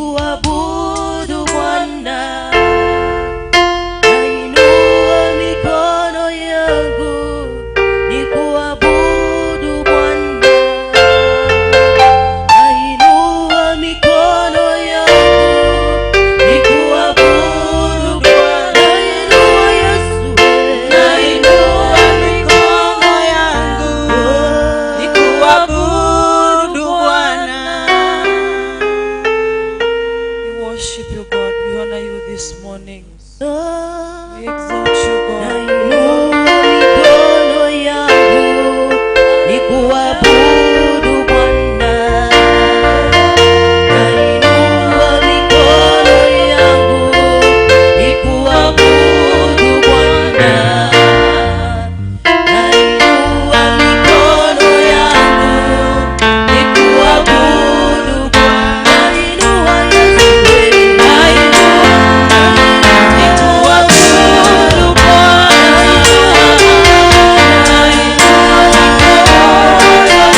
Nikuabudu Bwana, nainua mikono yangu, nikuabudu Bwana, nainua mikono yangu, nikuabudu Bwana, nainua Yesu, Nainua mikono yangu nikuabudu Bwana. We worship you, God. We honor you this morning. We exalt you, God. Nainua mikono yangu nikuabudu Bwana. Nainua mikono yangu nikuabudu Bwana. Nainua mikono yangu nikuabudu Bwana. Nainua Yesu, nainua Nikuabudu Bwana. Nainua mikono yangu.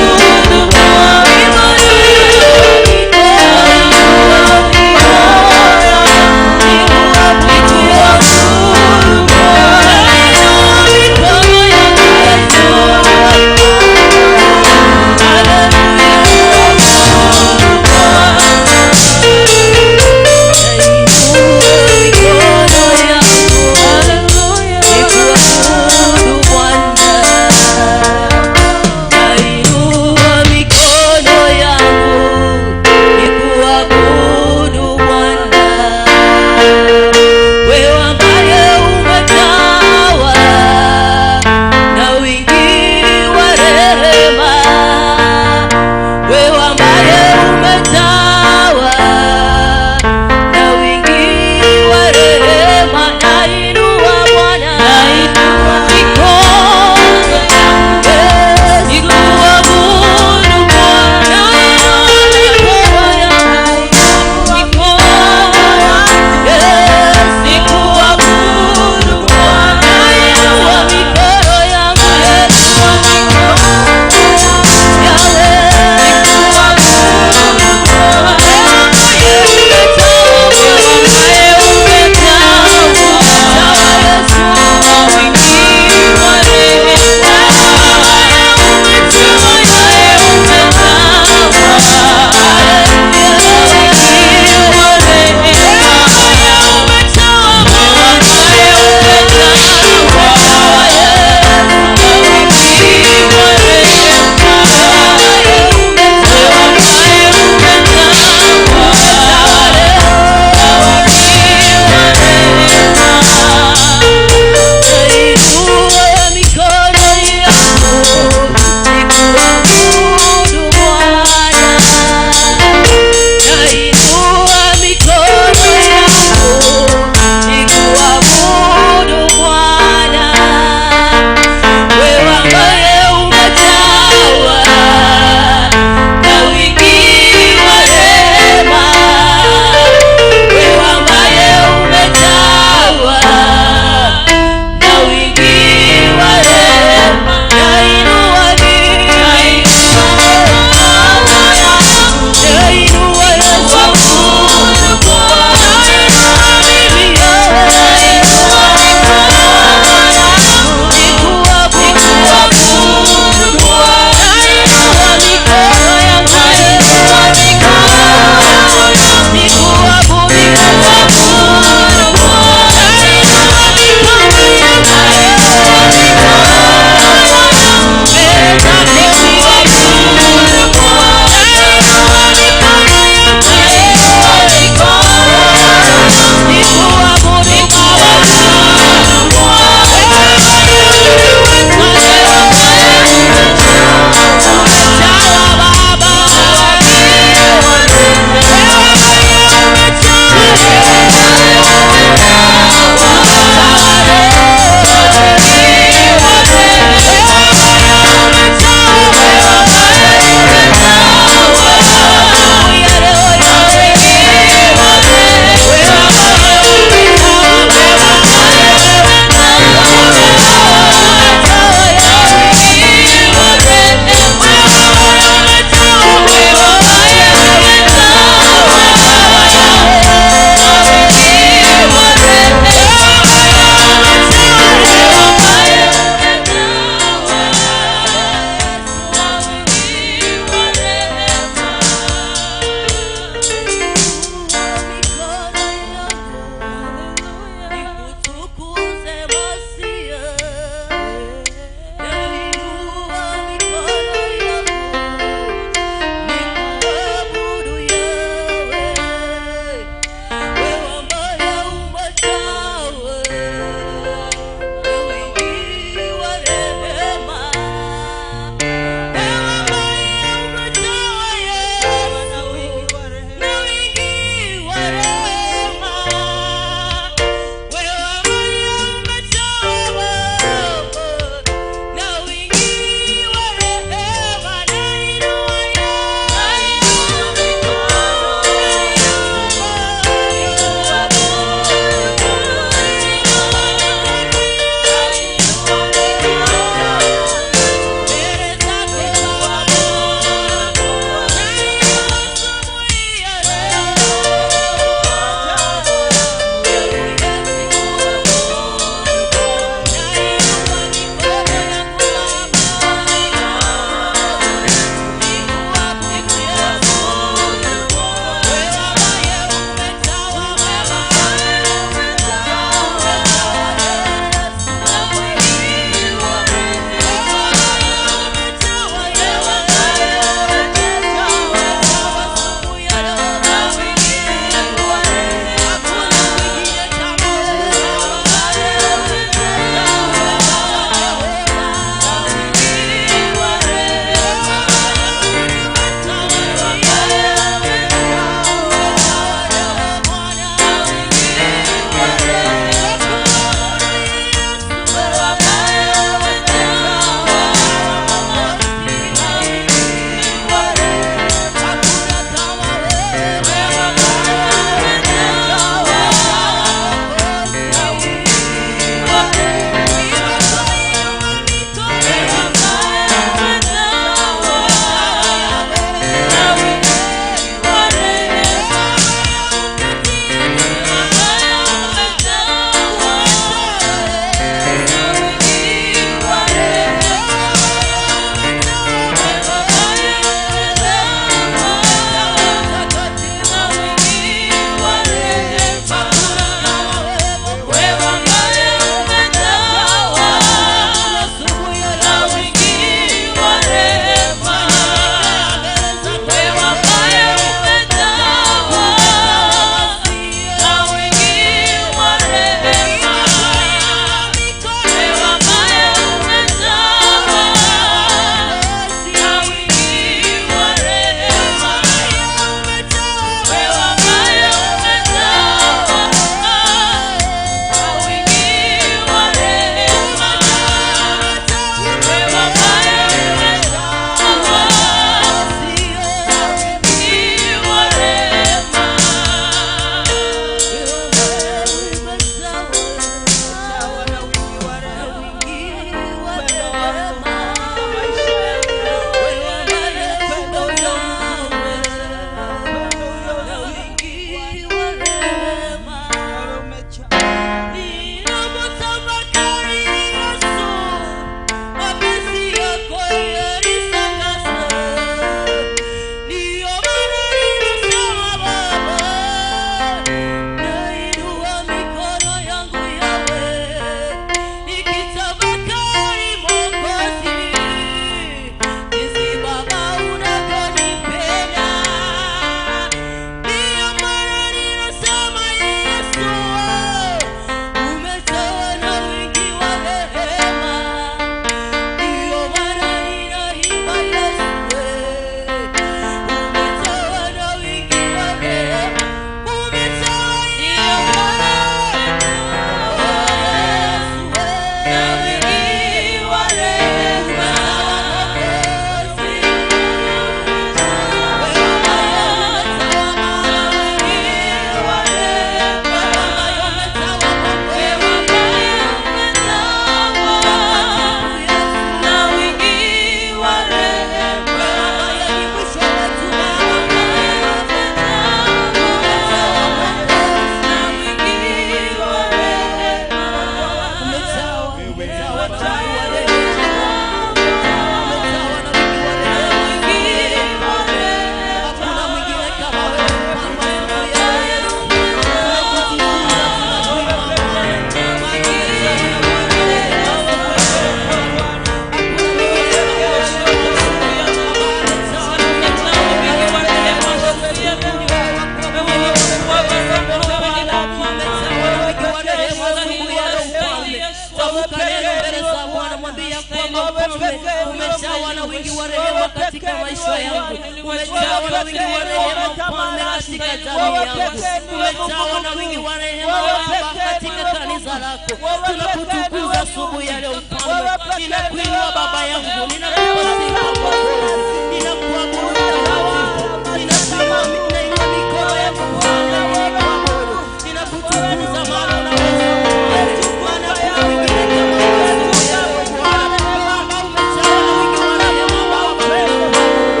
kwamba mfalme umejawa na wingi wa rehema katika maisha yangu, umejawa na wingi wa rehema mfalme katika jamii yangu, umejawa na wingi wa rehema Baba katika kanisa lako. Tunakutukuza asubuhi ya leo mfalme, ninakuinua Baba yangu, ninakupa sifa Mwokozi, ninakuabudu Mtakatifu, ninakuinua, ninainua mikono yangu mfalme, ninakuabudu, ninakutukuza maana unaweza mfalme, maana hakuna mwingine kama wewe asubuhi ya leo Bwana. Wewe ambao umejawa na wingi wa rehema Baba, tunakuabudu,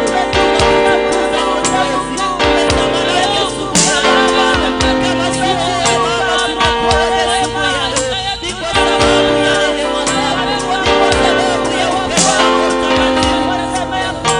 tunakutukuza Mwokozi, umetamalaki asubuhi ya leo Bwana. Kama sio wewe Baba, tungekuwa wapi asubuhi ya leo? Ni kwa sababu ya rehema zako, ni kwa sababu ya upendo wako mtakatifu.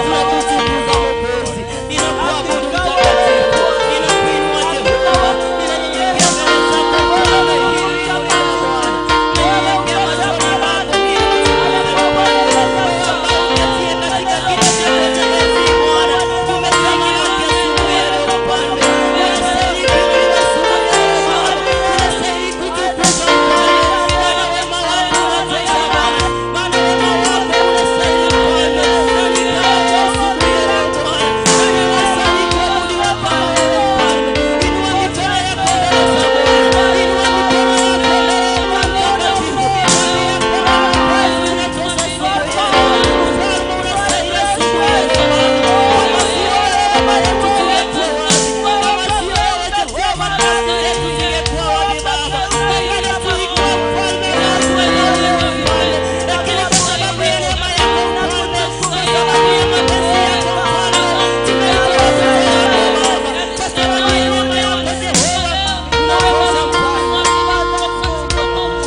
Tunakutukuza Mwokozi, ninakuabudu Mtakatifu, ninakuinua Jehova, ninanyenyekea mbele zako Mfalme, ili uinuliwe Bwana. Nanyenyekea machoni pako ili utukuze Mfalme. Wewe ambao uketie katika kiti chako cha enzi Bwana, umetamalaki asubuhi ya leo Mfalme. Unastahili kuinuliwa asubuhi ya leo Baba, unastahili kutukuzwa Mfalme, maana wema wako unatosha Bwana, maana wema wako unastahili Mfalme. Nani kama wewe asubuhi ya leo Bwana? Nani anastahili kuabudiwa kama wewe Mfalme? Inua mikono yako mbele za Bwana, inua mikono yako mbele ya Mtakatifu, mwambie ya kwamba Mwokozi unatosha asubuhi ya leo, Mfalme unastahili asubuhi ya leo Baba. Kama sio wewe Baba yetu tungekuwa wapi? Kama sio wewe Jehova, nafsi zetu zingekuwa wapi Baba? Pengine tulikuwa mfalme na hatuelewi mfalme, lakini kwa sababu ya neema yako mfalme, kwa sababu ya mapenzi yako mfalme, tumekuwa watoto wako Baba. Kwa sababu ya neema yako Jehova, unatosha mfalme,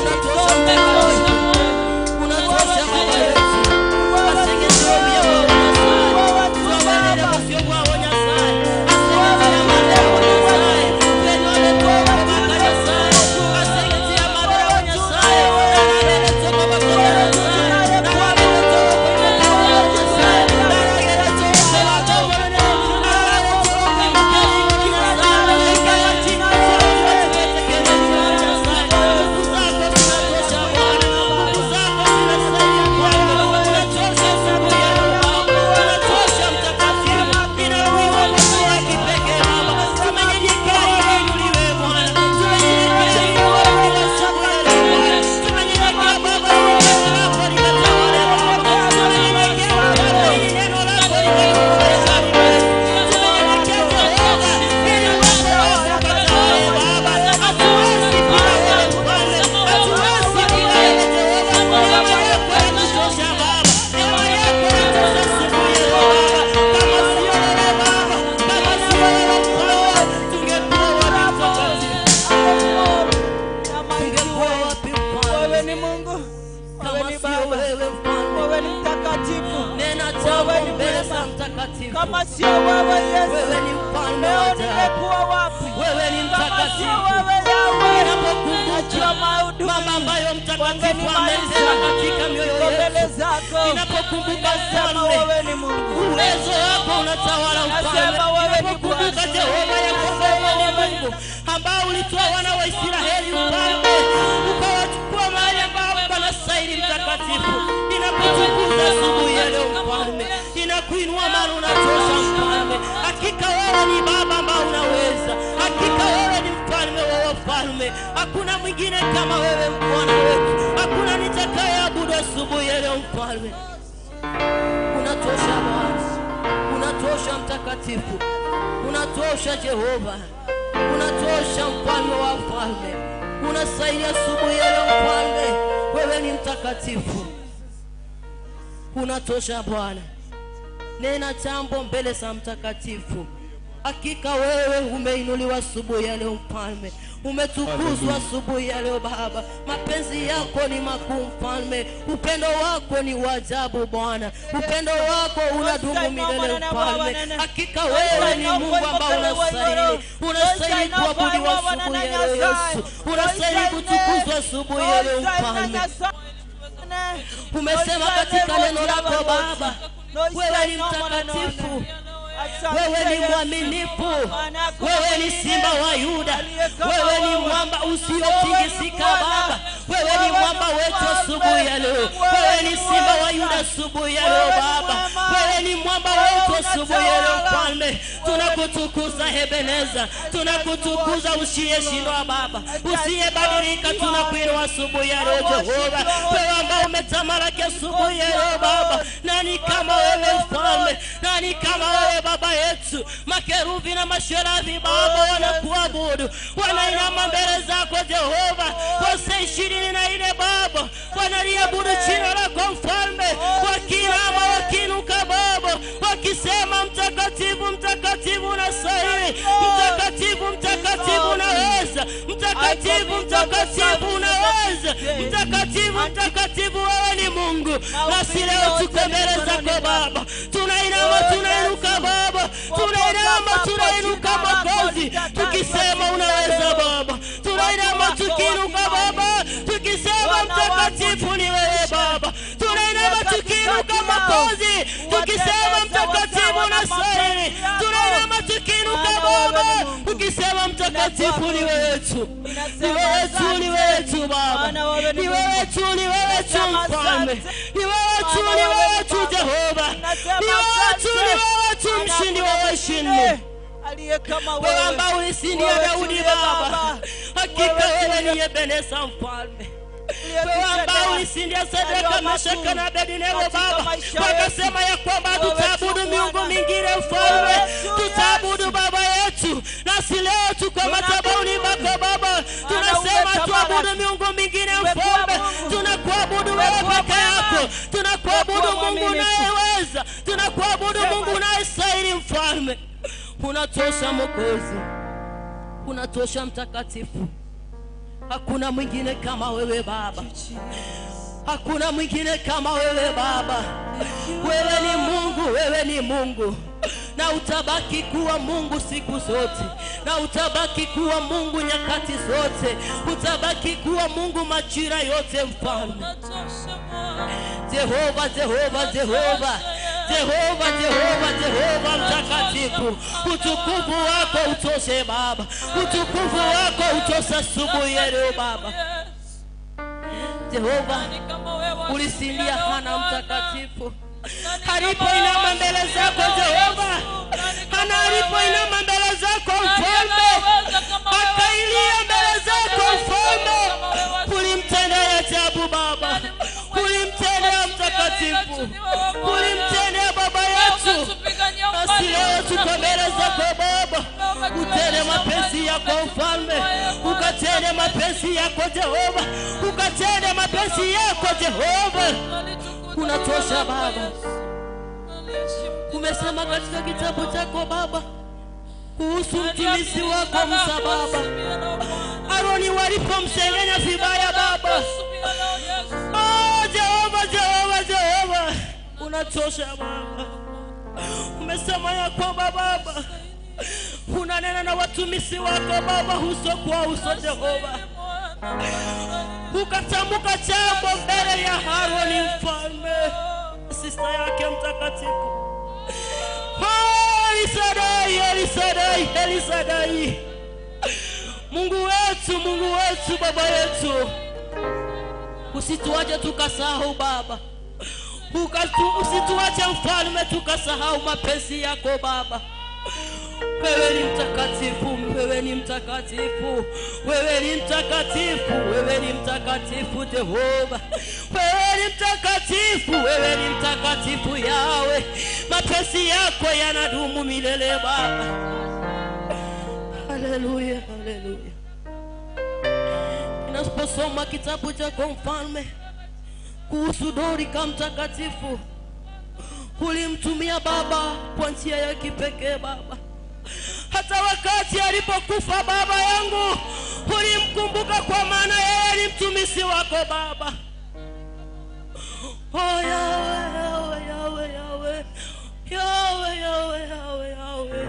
unatosha mtakatifu, unatosha Baba yetu. Asengezoya Nyasaye, twabalele bosio bwawo Nyasaye, asengezia mabera Nyasaye, twenole twokobaka Nyasaye, asengezia mabera Nyasaye, narabele twokobakobera Nyasaye, narabele twokokoibokobera Nyasaye, naragere twokobakobera, naragere twokoibokobera Nyasaye, ekayatina twokotubetekelelwa Nyasaye, nguvu zako zinatosha Bwana, nguvu zako zinastahili Bwana, unatosha asubuhi ya leo Baba, unatosha Mtakatifu, ninakuinua kwa njia ya kipekee Baba, tumenyenyekea ili uinuliwe Bwana, tumenyenyekea ili uabudiwe asubuhi ya leo Bwana, tumenyenyekea Baba ili neno lako likatawale Baba, tumenyenyekea Mfalme ili neno lako likadumu maishani mwetu, tumenyenyekea Jehova ili uwepo wako ukatawale Baba, hatuwezi bila wewe Mfalme, hatuwezi bila wewe Jehova, neema yako yatutosha Baba, neema yako yatosha asubuhi ya leo Baba, kama sio wewe Baba, kama sio wewe Mfalme, tungekuwa wapi Mtakatifu? Tungekuwa wapi Wewe Mfalme ni Mungu, wewe kama ni sio Baba, wewe Mfalme? wewe ni mtakatifu. Nena Wewe jambo ni mbele mwema. za Mtakatifu. Kama sio wewe Yesu, Wewe ni mfalme wa leo ajabu, ningekuwa wapi? wewe ni Kama sio mtakatifu. wewe Yahweh, Ninapokumbuka najua maadui mambo ambayo mtakatifu wangenimaliza. ametenda katika mioyo Niko mbele yetu, zako, ninapokumbuka nasema mfalme, wewe ni Mungu. uwezo wako unatawala mfalme. Nasema wewe ni Ninapokumbuka Bwana. Jehova ya kwamba wewe ni Mungu ambao ulitoa wana wa Israeli mfalme, ukawachukua mahali ambapo panastahili mtakatifu. Ninakutukuza asubuhi ya leo mfalme, ninakuinua maana unatosha mfalme. Hakika wewe ni Baba ambao unaweza, hakika wewe ni mfalme wa wafalme, hakuna mwingine kama wewe Bwana wetu, hakuna nitakayeabudu asubuhi ya leo mfalme. Unatosha Bwana, unatosha Mtakatifu, unatosha Jehova, unatosha mfalme wa wafalme, unastahili asubuhi ya leo mfalme, wewe ni mtakatifu, unatosha Bwana. Nena jambo mbele za mtakatifu. Hakika wewe umeinuliwa asubuhi ya leo mfalme, umetukuzwa asubuhi ya leo Baba. Mapenzi yako ni makuu mfalme, upendo wako ni wa ajabu Bwana, upendo wako unadumu milele mfalme. Hakika wewe ni Mungu ambao unastahili, unastahili kuabudiwa asubuhi ya leo Yesu, unastahili kutukuzwa asubuhi ya leo mfalme. Umesema katika neno lako Baba, wewe ni mtakatifu, wewe ni mwaminifu, wewe ni simba wa Yuda, wewe ni mwamba usiotingisika Baba, wewe ni mwamba mwamba wetu asubuhi ya leo, wewe ni simba wa Yuda asubuhi ya leo Baba, wewe ni mwamba wetu asubuhi ya leo Mfalme. Tunakutukuza Ebeneza, tunakutukuza usiyeshindwa Baba, usiyebadilika, tunakuinua asubuhi ya leo Jehova, wewe ambaye umetamalaki asubuhi ya leo Baba. Nani kama wewe Mfalme? Nani kama wewe Baba yetu? Makerubi na masherafi Baba wanakuabudu, wanainama mbele zako Jehova. Wose 24 Baba wanaliabudu jina lako Mfalme, wakinama wakinuka Baba, wakisema mtakatifu, mtakatifu unastahili, mtakatifu, mtakatifu unaweza, mtakatifu, mtakatifu unaweza, mtakatifu, mtakatifu wewe ni Mungu. Nasi leo tuko mbele zako Baba, tunainama tunainuka Baba, tunainama tunainuka Mwokozi, tukisema unaweza Baba, tunainama tukiinuka Baba, tukisema mtakatifu ni wewe Baba, tunainama tukiinuka Mwokozi, tukisema mtakatifu unastahili, tunainama tukiinuka Baba, tukisema mtakatifu ni wewe tu, ni wewe tu, ni wewe tu Baba, ni wewe tu, ni wewe tu Mfalme, ni wewe tu, ni wewe tu Jehova, ni wewe tu, ni wewe tu mshindi wa washindi aliye kama wewe wewe ambao ulisindia Wewe Daudi tuliye Baba, Baba. hakika Wewe wewe tuliye- ni Ebeneza Mfalme. Wewe ambao ulisindia Sadraka, Meshaki na Abednego Katika Baba, maisha wakasema ya kwamba Wewe tu tutaabudu miungu Bwana. mingine Mfalme, Wewe tu tutaabudu Baba yetu. Nasi leo tuko madhabahuni pako Baba, tunasema umetamalaki. tuabudu miungu mingine Umekuwa Mfalme, Mungu. tunakuabudu wewe Umekuwa peke yako, mwema. tunakuabudu Umekuwa Mungu mwaminifu. unayeweza, tunakuabudu Sema. Mungu unayestahili Mfalme. Unatosha Mwokozi, unatosha Mtakatifu, hakuna mwingine kama wewe Baba, hakuna mwingine kama wewe Baba. Wewe ni Mungu, wewe ni Mungu na utabaki kuwa Mungu siku zote, na utabaki kuwa Mungu nyakati zote, utabaki kuwa Mungu majira yote, Mfalme. Jehova, Jehova, Jehova, Jehova, Jehova, Jehova mtakatifu, utukufu wako utoshe Baba, utukufu wako utoshe asubuhi ya leo Baba. Jehova, ulisindia Hana mtakatifu alipoinama mbele zako Jehova, Hana alipoinama mbele zako Mfalme, akailia mbele zako Mfalme, ulimtendea ajabu Baba, ulimtendea mtakatifu, ulimtendea baba yetu. Nasi leo tuko mbele zako Baba, utende mapenzi yako Mfalme, ukatende mapenzi yako Jehova, ukatende mapenzi yako Jehova. Unatosha Baba. Umesema katika kitabu chako Baba kuhusu mtumishi wako Musa Baba, Aroni walipomsengenya vibaya Baba. Oh, Jehova, Jehova, Jehova, unatosha Baba. Umesema ya kwamba Baba unanena na watumishi wako Baba uso kwa uso Jehova, ukatamka jambo mbele ya Haroni mfalme, sista yake mtakatifu. Oh, Elisadai, Elisadai, Elisadai, Mungu wetu, Mungu wetu, Baba yetu, usituache tukasahau Baba, usituache mfalme tukasahau mapenzi yako Baba. Wewe ni mtakatifu, wewe ni mtakatifu, wewe ni mtakatifu, wewe ni mtakatifu Jehova, wewe ni mtakatifu, wewe ni mtakatifu Yawe, mapenzi yako yanadumu milele Baba. Haleluya, haleluya. Ninaposoma kitabu chako mfalme kuhusu Dorika mtakatifu, ulimtumia Baba kwa njia ya kipekee Baba. Hata wakati alipokufa baba yangu ulimkumbuka, kwa maana yeye ni mtumishi wako Baba. Oh, Yawe, Yawe, Yawe, Yawe, Yawe, Yawe, Yawe.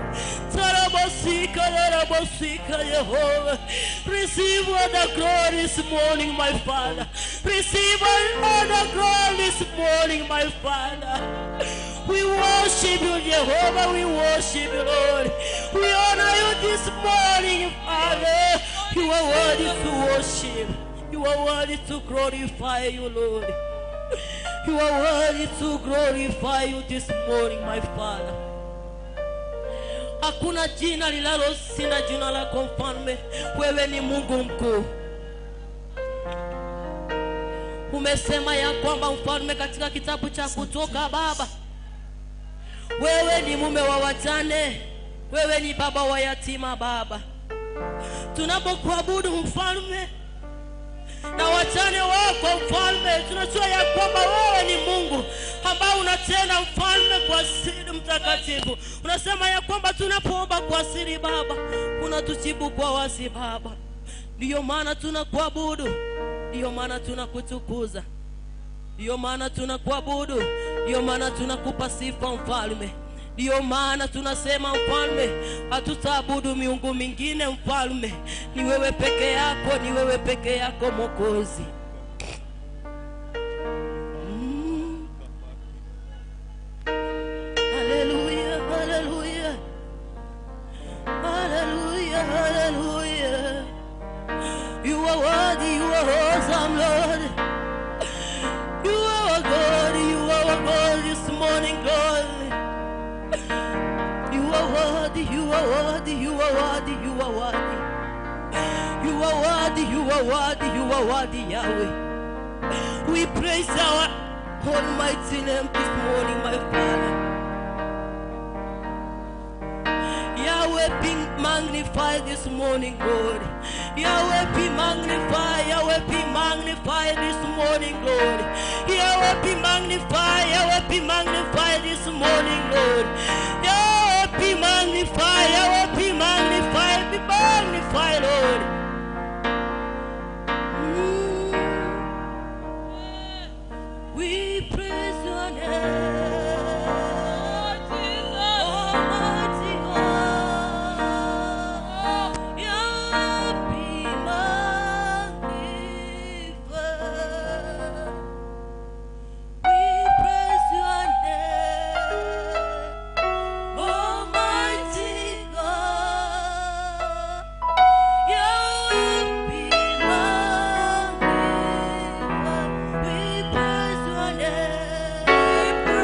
Tarabosika, tarabosika, Jehovah. Receive all the glory this morning, my Father. Receive all the glory this morning, my Father. We worship you, Jehovah. We worship you, Lord. We honor you this morning, Father. You are worthy to worship. You are worthy to glorify you, Lord. You are worthy to glorify you this morning, my Father. Hakuna jina linaloshinda jina lako mfalme. Wewe ni Mungu mkuu. Umesema ya kwamba mfalme, katika kitabu cha Kutoka, Baba, wewe ni mume wa wajane, wewe ni baba wa yatima. Baba, tunapokuabudu mfalme na wajane wako mfalme, tunajua ya kwamba wewe ni Mungu ambao unatenda mfalme kwa siri mtakatifu. Unasema ya kwamba tunapoomba kwa siri Baba, unatujibu kwa wazi Baba. Ndiyo maana tunakuabudu, ndiyo maana tunakutukuza, ndiyo maana tunakuabudu, ndiyo maana tunakupa sifa mfalme. Ndiyo maana tunasema mfalme, hatutaabudu miungu mingine mfalme, ni wewe peke yako, ni wewe peke yako Mwokozi. Haleluya, haleluya, haleluya, haleluya. You are worthy, you are awesome, Lord. You are our God, you are our God this morning, Lord. You are worthy, you are worthy, you are worthy, you are worthy. You are worthy, you are worthy, you are worthy, Yahweh. We praise our almighty name this morning, my Father. Yahweh be magnified this morning, Lord. Yahweh be magnified, Yahweh be magnified this morning, Lord. Yahweh be magnified, Yahweh be magnified this morning, Lord. Yahweh be magnified, Yahweh be magnified, be magnified, Lord. We praise your name, Almighty God. Yahweh be magnified. We praise your name, Almighty God. Yahweh be magnified. We praise your name.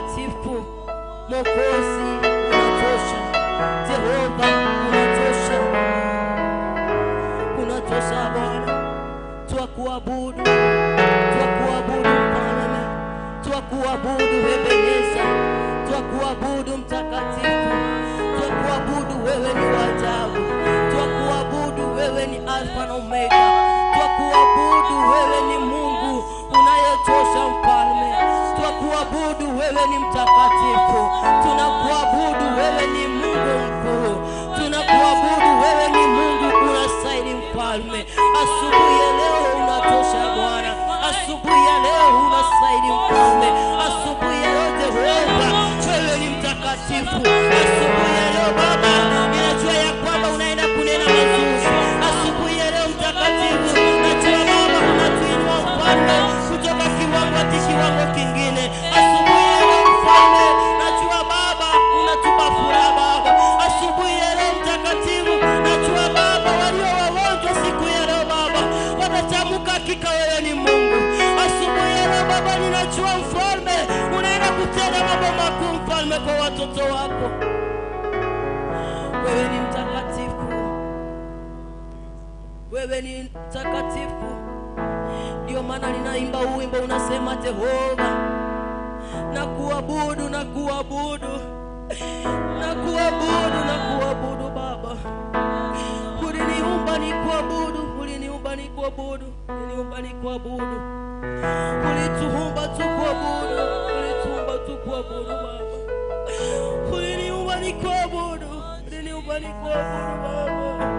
Mtakatifu, Mwokozi unatosha, Jehova unatosha, unatosha Bwana. Twakuabudu, twakuabudu Mfalme, twakuabudu Ebeneza, twakuabudu Mtakatifu, twakuabudu wewe ni wa ajabu, twakuabudu wewe ni Alfa na Omega, twakuabudu wewe ni Mungu unayetosha Mfalme, twakuabudu wewe ni mtakatifu, tunakuabudu wewe ni Mungu mkuu, tunakuabudu wewe ni Mungu unastahili Mfalme. Asubuhi ya leo unatosha Bwana, asubuhi ya leo unastahili Mfalme, asubuhi ya leo Jehova wewe ni mtakatifu. Asubuhi ya leo Baba, ninajua ya kwamba unaenda kunena mazuri. Asubuhi ya leo Mtakatifu, najua Baba unatuinua Mfalme kutoka kiwango hadi kiwango kingine. Asubuhi ya leo Mfalme, najua Baba unatupa furaha Baba. Asubuhi ya leo Mtakatifu, najua Baba walio wagonjwa siku ya leo Baba watatamka hakika wewe ni Mungu. Asubuhi ya leo Baba, ninajua Mfalme unaenda kutenda mambo makuu Mfalme kwa watoto wako. Wewe ni mtakatifu, wewe ni mtakatifu. Ndio maana ninaimba huu wimbo unasema, Jehova nakuabudu, nakuabudu, nakuabudu, nakuabudu Baba. Uliniumba nikuabudu, uliniumba nikuabudu, uliniumba nikuabudu, ulituumba tukuabudu, ulituumba tukuabudu Baba. Uliniumba nikuabudu, uliniumba nikuabudu Baba.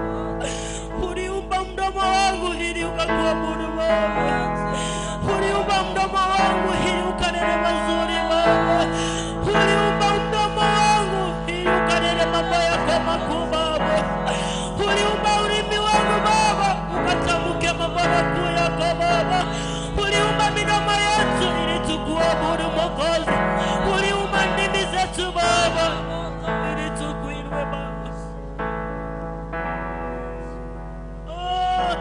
Uliumba mdomo wangu ili ukakuabudu Baba. Uliumba mdomo wangu ili ukanene mazuri Baba. Uliumba mdomo wangu ili ukanene mambo yako makuu Baba. Uliumba ulimi wangu Baba ukatamke mambo makuu yako Baba. Uliumba midomo yetu ili tukuabudu Mwokozi. Uliumba ndimi zetu Baba ili tukuinue Baba. Oh,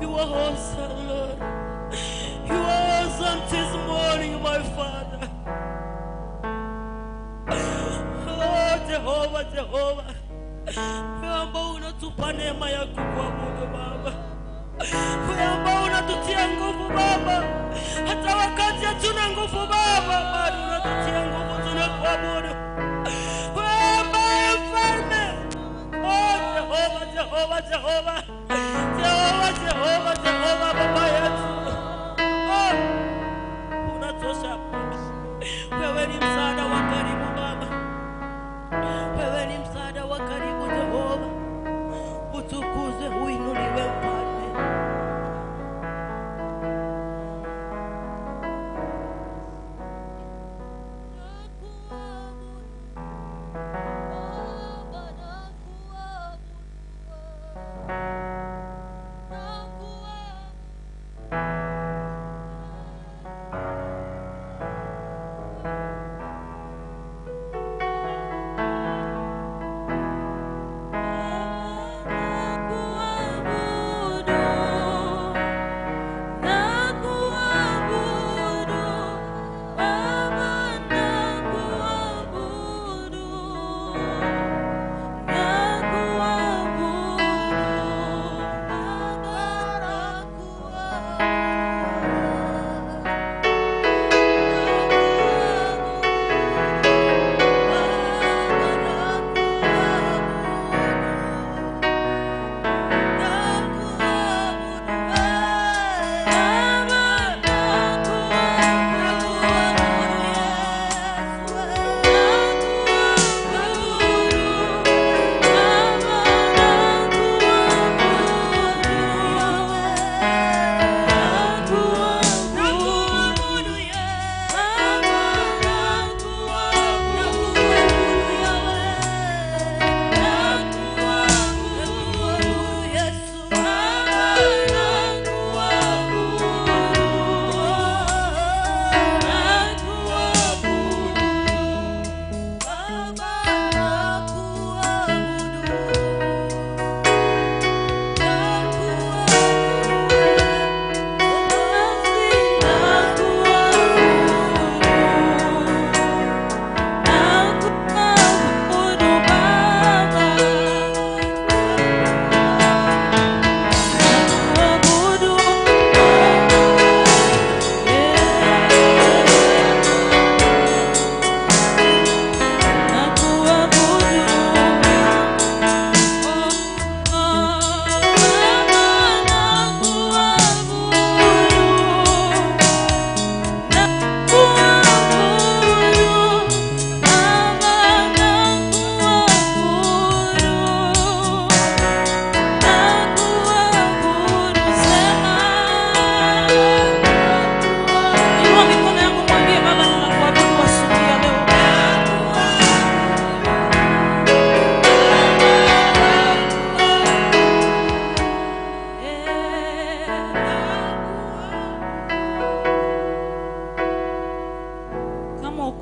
you are awesome, Lord. You are awesome this morning, my Father. Oh, Jehovah, Jehovah. Wewe ambao unatupa neema ya kukuabudu Baba. Wewe ambao unatutia nguvu Baba, hata wakati hatuna nguvu Baba, bado unatutia nguvu, tunakuabudu. Wewe ambaye Mfalme, oh Jehova, Jehova, Jehova, Jehova, Jehova, Jehova, Baba yetu, oh, unatosha Baba. Wewe ni msaada wa karibu Baba, wewe ni msaada wa karibu Jehova. Utukuzwe, uinuliwe Mfalme. Nakuabudu Baba, nakuabudu.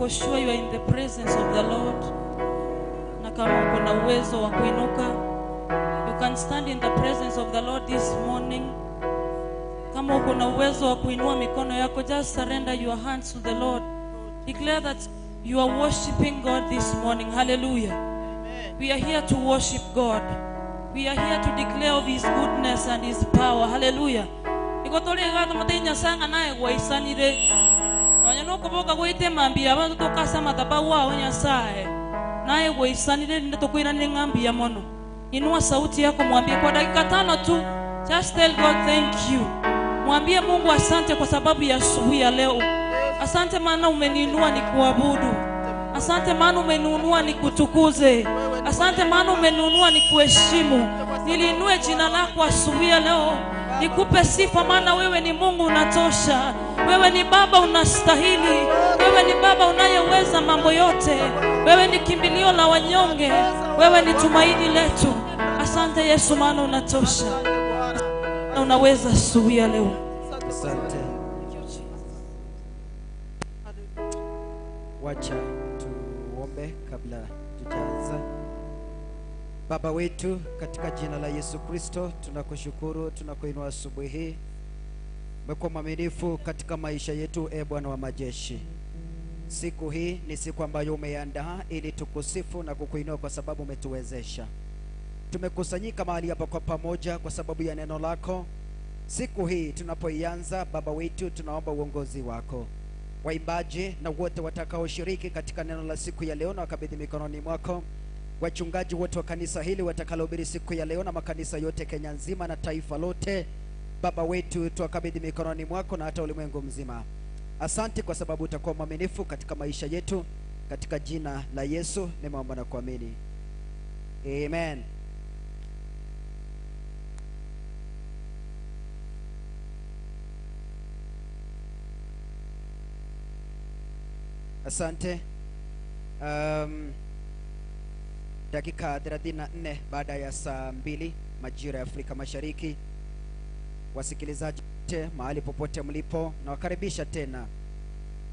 uko sure you are in the presence of the Lord, na kama uko na uwezo wa kuinuka, you can stand in the presence of the Lord this morning. Kama uko na uwezo wa kuinua mikono yako, just surrender your hands to the Lord. Declare that you are worshiping God this morning. Hallelujah. We are here to worship God. We are here to declare of His goodness and His power. Hallelujah. Igo tore iga tomotebi Nyasaye ng'a naye gwaisanire. Nonya nokoboka goeta emambia abanto toka ase amadhabahu ao Nyasaye. Naye gwaisanire rinde tokoiranere ng'a mbuya mono. Inua sauti yako mwambie kwa dakika tano tu, just tell God thank you. Mwambie Mungu asante kwa sababu ya asubuhi ya leo. Asante maana umeniinua nikuabudu. Asante maana umeniinua nikutukuze. Asante maana umeniinua nikuheshimu. Niliinue jina lako asubuhi ya leo. Nikupe sifa maana wewe ni Mungu unatosha. Wewe ni Baba unastahili. Wewe ni Baba unayeweza mambo yote. Wewe ni kimbilio la wanyonge. Wewe ni tumaini letu. Asante Yesu maana unatosha. Na unaweza asubuhi ya leo. Asante. Wacha tuombe kabla tujaanza. Baba wetu, katika jina la Yesu Kristo tunakushukuru, tunakuinua asubuhi hii. Umekuwa mwaminifu katika maisha yetu, e Bwana wa majeshi. Siku hii ni siku ambayo umeiandaa ili tukusifu na kukuinua kwa sababu umetuwezesha. Tumekusanyika mahali hapa kwa pamoja kwa sababu ya neno lako. Siku hii tunapoianza, Baba wetu, tunaomba uongozi wako. Waimbaji na wote watakaoshiriki katika neno la siku ya leo na wakabidhi mikononi mwako. Wachungaji wote wa kanisa hili watakalohubiri siku ya leo na makanisa yote Kenya nzima na taifa lote, Baba wetu, tuwakabidhi mikononi mwako na hata ulimwengu mzima. Asante kwa sababu utakuwa mwaminifu katika maisha yetu. Katika jina la Yesu nimeomba na kuamini, amen. Asante. Dakika 34 baada ya saa 2 majira ya Afrika Mashariki. Wasikilizaji wote mahali popote mlipo, nawakaribisha tena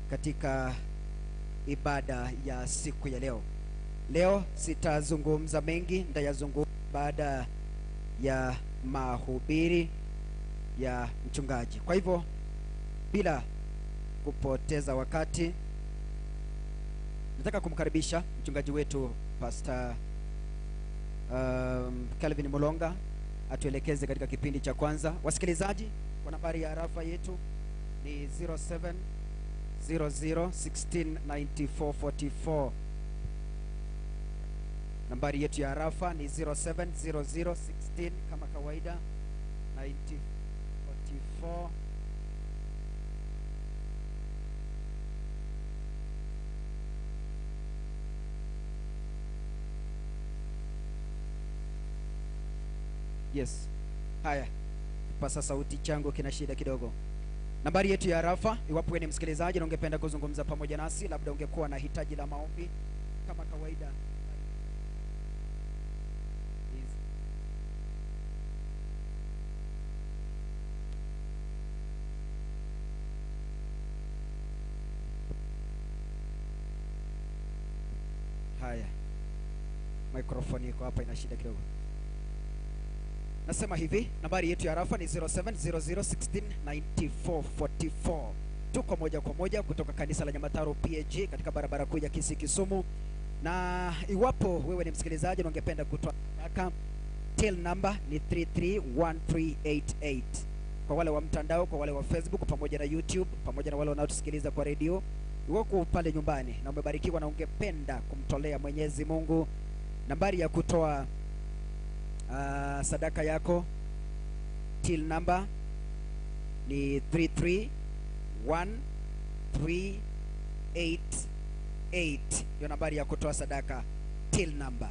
katika ibada ya siku ya leo. Leo sitazungumza mengi, nitayazungumza baada ya mahubiri ya mchungaji. Kwa hivyo bila kupoteza wakati, nataka kumkaribisha mchungaji wetu Pastor Calvin Mulonga atuelekeze katika kipindi cha kwanza. Wasikilizaji, kwa nambari ya arafa yetu ni 0700169444. Nambari yetu ya arafa ni 070016 kama kawaida 9044. Yes. Haya, kipasa sauti changu kina shida kidogo. Nambari yetu ya arafa, iwapo wewe ni msikilizaji na ungependa kuzungumza pamoja nasi, labda ungekuwa na hitaji la maombi, kama kawaida Haya, microphone iko hapa ina shida kidogo. Nasema hivi, nambari yetu ya arafa ni 0700169444. Tuko moja kwa moja kutoka kanisa la Nyamataro PAG katika barabara kuu ya Kisii Kisumu. Na iwapo wewe ni msikilizaji na ungependa kutoa sadaka, till number ni 331388. Kwa wale wa mtandao, kwa wale wa Facebook pamoja na YouTube, pamoja na wale wanaotusikiliza kwa redio, iwapo pale nyumbani na umebarikiwa na ungependa kumtolea Mwenyezi Mungu, nambari ya kutoa sadaka yako till number ni 331388. Ndio nambari ya kutoa sadaka, till number.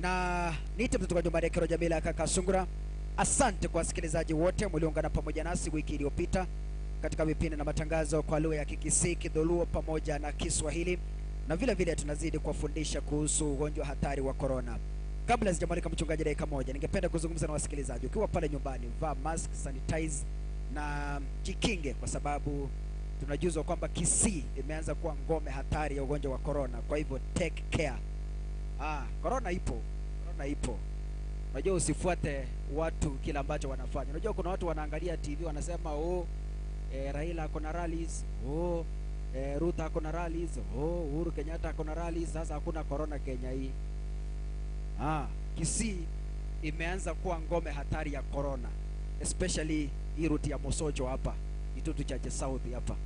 Na niite mtoto wa nyumbani Kero Jamila kaka Sungura. Asante kwa wasikilizaji wote mlioungana pamoja nasi wiki iliyopita katika vipindi na matangazo kwa lugha ya Kikisii, Kidholuo pamoja na Kiswahili, na vile vile tunazidi kuwafundisha kuhusu ugonjwa hatari wa corona. Kabla sijamwalika mchungaji dakika moja, ningependa kuzungumza na wasikilizaji. Ukiwa pale nyumbani, vaa mask, sanitize na jikinge, kwa sababu Tunajuzwa kwamba Kisii imeanza kuwa ngome hatari ya ugonjwa wa corona, kwa hivyo take care. Ah, corona ipo, corona ipo. Unajua usifuate watu kila ambacho wanafanya. Unajua kuna watu wanaangalia TV wanasema oh, Raila ako na rallies, oh, Ruto ako na rallies, oh, Uhuru Kenyatta ako na rallies, sasa hakuna corona Kenya hii. Ah, Kisii imeanza kuwa ngome hatari ya corona, especially hii route ya Mosocho hapa, Itutu Chache South hapa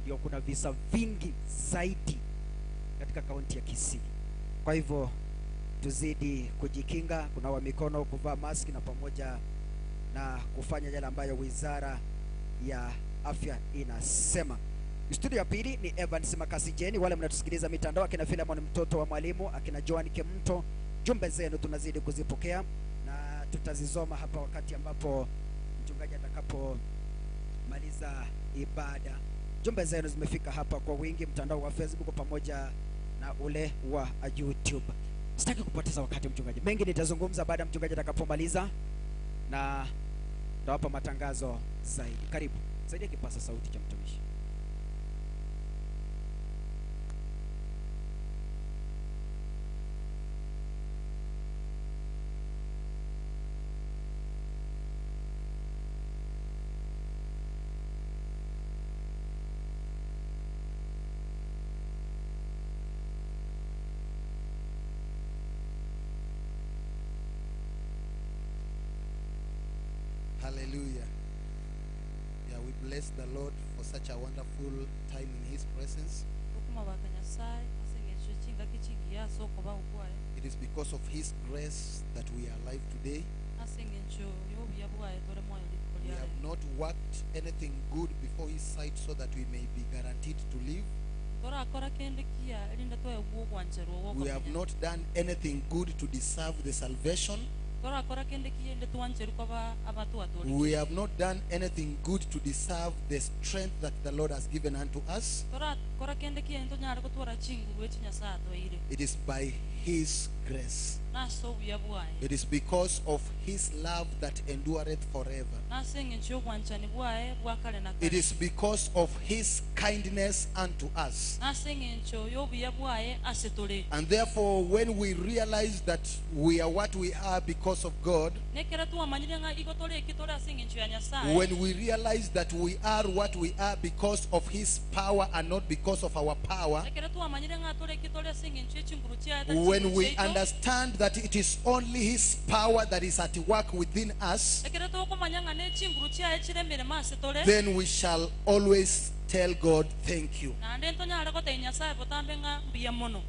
ndio kuna visa vingi zaidi katika kaunti ya Kisii. Kwa hivyo tuzidi kujikinga, kunawa mikono, kuvaa maski na pamoja na kufanya yale ambayo wizara ya afya inasema. Studio ya pili ni Evans Makasijeni, wale mnatusikiliza mitandao, akina Philemon mtoto wa mwalimu, akina Joan Kemto, jumbe zenu tunazidi kuzipokea na tutazisoma hapa wakati ambapo mchungaji atakapomaliza ibada. Jumbe zenu zimefika hapa kwa wingi, mtandao wa Facebook pamoja na ule wa YouTube. Sitaki kupoteza wakati mchungaji, mengi nitazungumza baada ya mchungaji atakapomaliza na ndawapa matangazo zaidi. Karibu, saidia kipasa sauti cha mtumishi. Hallelujah. Yeah, we bless the Lord for such a wonderful time in His presence. Okuma baka Nyasaye ase eng'encho chingaki chingiya ase okoba okwaye. It is because of His grace that we are alive today. Ase eng'encho y'obuya bwaye tore moyo rituko We riaye. have not worked anything good before His sight so that we may be guaranteed to live. Torakora kende kiya erinde twegwa ogwancherwa We have gwokomenya. not done anything good to deserve the salvation. Torakora kende kiya inde twancherwa koba abatwatorire. We have not done anything good to deserve the strength that the Lord has given unto us. Torakora kende kiya ntonyare gotwara chinguru echi Nyasaye atwaire. It is by His grace. Nase obuya bwaye. It is because of His love that endureth forever. Nase eng'encho y'obwanchani bwaye bwa kare na It kare. is because of His kindness unto us. Nase eng'encho y'obuya bwaye ase tore. And therefore, when we realize that we are what we are because of God, Nekero twamanyire ng'a igo tore eki tore ase eng'encho ya Nyasaye. when we realize that we are what we are because of His power and not because of our power, Ekero twamanyire ng'a tore eki tore ase eng'encho y'echinguru chiaye tari when chinguru we chiaito. understand that it is only His power that is at work within us, Ekero tokomanya ng'a ne chinguru chiaye chiremire ase tore, then we shall always tell God, thank you. naende ntonyare gotebia Nyasaye botambe ng'a mbuya mono.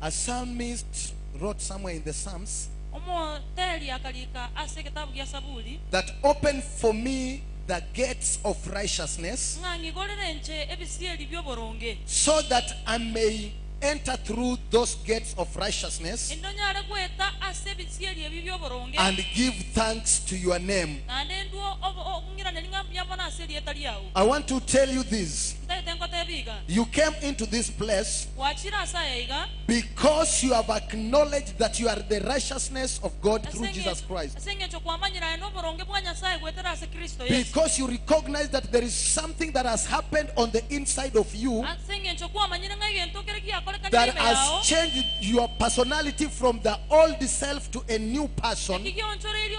A psalmist wrote somewhere in the Psalms Omoteri akarika ase ekitabu gia Saburi, that open for me the gates of righteousness, ng'a ng'igorere nche ebisieri by'oboronge, so that I may enter through those gates of righteousness Indonyare gweta ase ebisieri ebi by'oboronge, and give thanks to your name. naende ndwo ong'iraneri ng'a mbuya mono ase erieta riao. I want to tell you this. Ntagete nkotebia iga. You came into this place Gwachire ase aya iga, because you have acknowledged that you are the righteousness of God through Jesus Christ. ase eng'encho kwamanyire aye n'oboronge bwa Nyasaye gwetera ase Kristo Yesu. Because you recognize that there is something that has happened on the inside of you Ase eng'encho kwamanyire ng'a egento kere giakorekanire that ime yao, has changed your personality from the old self to a new person. eki gionchoreirie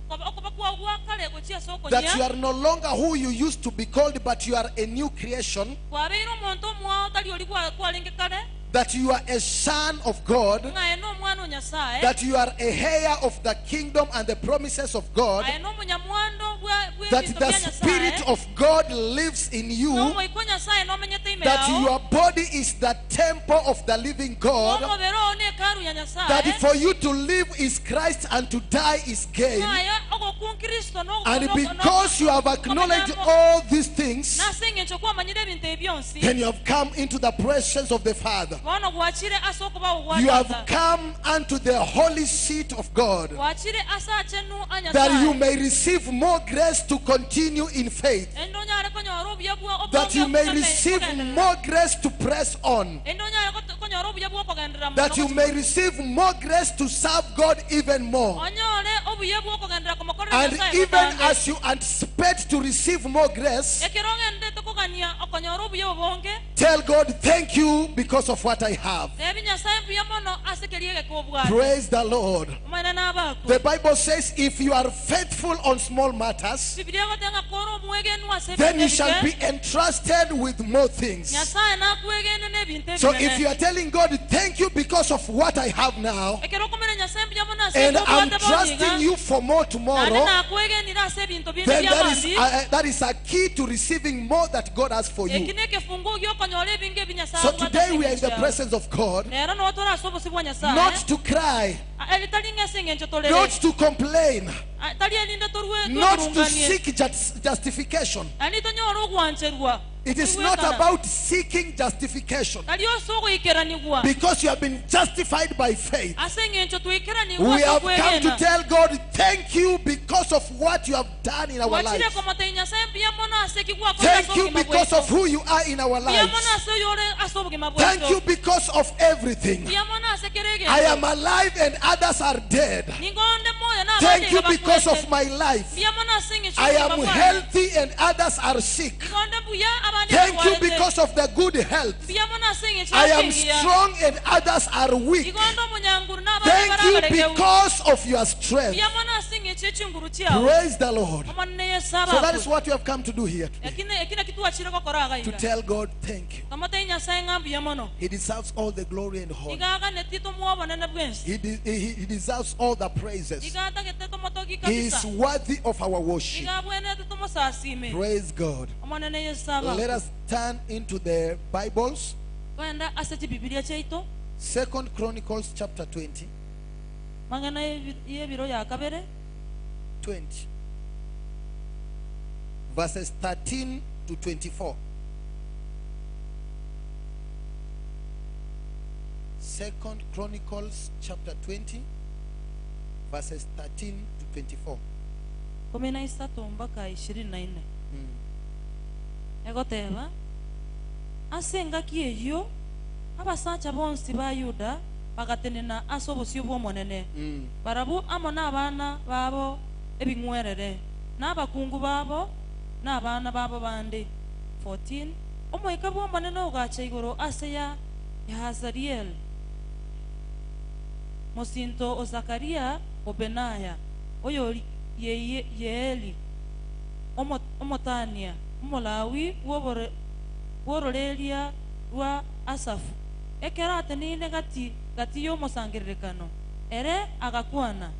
okoba kwao gwa kare gochia ase That you okonya, are no longer who you used to be called, but you are a new creation. kwabeire omonto omwao tari ori kwarenge kare, That you are a son of God. ng'a aye n'omwana o Nyasaye, That you are a heir of the kingdom and the promises of God. aye n'omunyamwando That bw'ebinto the bya Nyasaye, Spirit of God lives in you. n'omoika o Nyasaye n'omenyete ime That yao, your body is the temple of the living God. n'omobere oo n'ekaru ya Nyasaye, That for you to live is Christ and to die is gain. ng'a aye ogokun Kristo And because you have acknowledged all these things, nase eng'encho kwamanyire ebinto ebi bionsi, then you have come into the presence of the Father. bono gwachire ase okobao gwa You have Tata. come unto the holy seat of God, Gwachire ase achenu a that you Nyasaye, may receive more grace to continue in faith, ende onyare konyora obuya bwa that you may obonge receive kogenderera. more grace to press on, Ende onyare konyora obuya bwa okogenderera mono that you gochi- may receive more grace to serve God even more. onyore obuya bwa okogenderera komokorera And Nyasaye even botambe. as you anticipate to receive more grace, Ekero ogenderete kogania Kogania okonyora obuya obonge. Tell God, thank you because of what I have. Tebi Nyasae mbuya mono ase keria egeke obwate. Praise the Lord. Omonene nabakwe. The Bible says, if you are faithful on small matters, Bibilia egoteba ng'a kore omwegenwa ase then ebinto you shall ebike, be entrusted with more things. Nyasae nakwegene n'ebinto So if you ebinene. are telling God, thank you because of what I have now, Ekero okomera Nyasae mbuya mono ase and ebio I'm obwate bono iga, trusting you for more naende tomorrow, nakwegenire ase ebinto binde then bia that is, bambi, that is a key to receiving more that God has for eki you. nekefunguo giokonyora ebinge ebi Nyasaye So abwate today ase we are in the engencho yago. presence of God, Rero noo tore ase obosi bwa Nyasaye, not to cry, tari ng'a ase eng'encho torere, not to complain, tari erinde torwe not to tweburunganie, seek justification. naende tonyore ogwancherwa. It is not Igwekana. about seeking justification Tari ase ogoikeranigwa. because you have been justified by faith. Ase eng'encho twikeranigwa We ase have come to okwegena. tell God, thank you because of what you have done in our Gwachire lives. komotebia Nyasaye mbuya mono ase eki gwakora Thank ase you obogima because bwaito. of who you are in our Mbuya lives. mono ase oyore ase obogima Thank bwaito. you because of everything. Mbuya mono ase kera I egento. am alive and others are dead. Ningo onde moyo na Thank abande you iga because of bakwete. my life. Mbuya mono ase eng'encho I y'obogima am bwane. healthy and others are sick. Nigo onde mbuya abande Thank you barwarete. because of the good health. Mbuya mono ase eng'encho I am y'okengiya. strong and others are weak. Igo onde omonyanguru na abande Thank you barabaregeu. because of your strength. Mbuya mono ase eng'encho y'echinguru chiao. Praise the Lord. Omonene Yesu So that is abakwe. what you have come to do here today. Ekine ekine kitwachire gokora To iga iga. tell God thank you. Tomotebie Nyasaye ng'a mbuya mono. He deserves all the glory and honor. Iga aganeti tomoa obonene bwensi. He deserves all the praises. Iga atagete tomotogi He is kabisa. worthy of our worship. Iga abwenete tomosasime. Praise God. Omonene Yesu Let abakwe. us turn into the Bibles. Twenda ase chibibilia chiaito. Second Chronicles chapter 20. Mang'ana y'ebiro ya kabere. 20. Verses 13 to 24. Second Chronicles chapter 20, verses 13 to 24. Kumi na isato mpaka ishirini na nne. Egoteba ase engaki eyio abasacha bonsi ba Yuda bagatenena ase obosio bw'omonene. Barabwo amo n'abana babo ebing'werere n'abakungu babo n'abana babo bande. 14 Omoika bw'omonene ogacha igoro ase ya Yahazariel mosinto o Zakaria o Benaya oyo Yeeli omotania omolawi bw'ororeria rwa Asafu ekero ateneine gati gati y'omosangererekano ere agakwana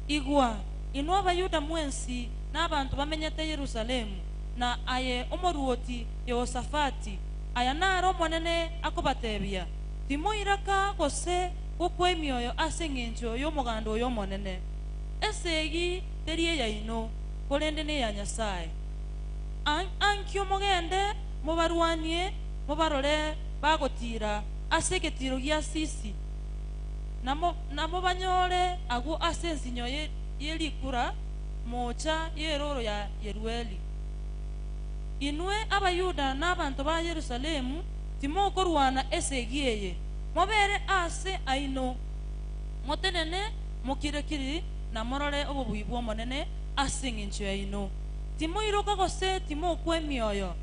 igwa inwe abayuda mwensi n'abantu bamenyete Yerusalemu na aye omoruoti Yehosafati aya naro omonene akobatebia timoiraka gose gokwa emioyo ase eng'encho y'omoganda oyo omonene esegi teri eyaino korende neya Nyasaye ankio mogende mobarwanie mobarore bagotira ase egetiro gia sisi namo banyore agwo ase ensinyo yerikura mocha yeroro ya Yerueli inwe abayuda n'abanto ba Yerusalemu timokorwana esegi eye mobere ase aino motenene mokirekiri na morore obobui bw'omonene ase eng'encho yaino timoiroka gose timokwa emioyo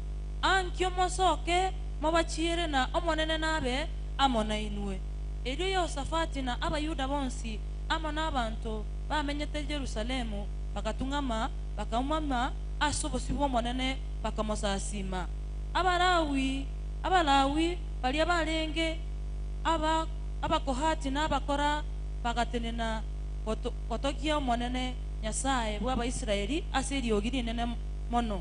ankio mosoke mobachiere na omonene nabe amo nainwe erio Yehosafati na abayuda bonsi amo n'abanto bamenyete Yerusalemu bakatung'ama bakaumama ase obosi bw'omonene bakamosasima abalawi abalawi baria barenge abakohati n'abakora bagatenena gotokia omonene Nyasaye bw'Abaisraeli ase eriogi rinene mono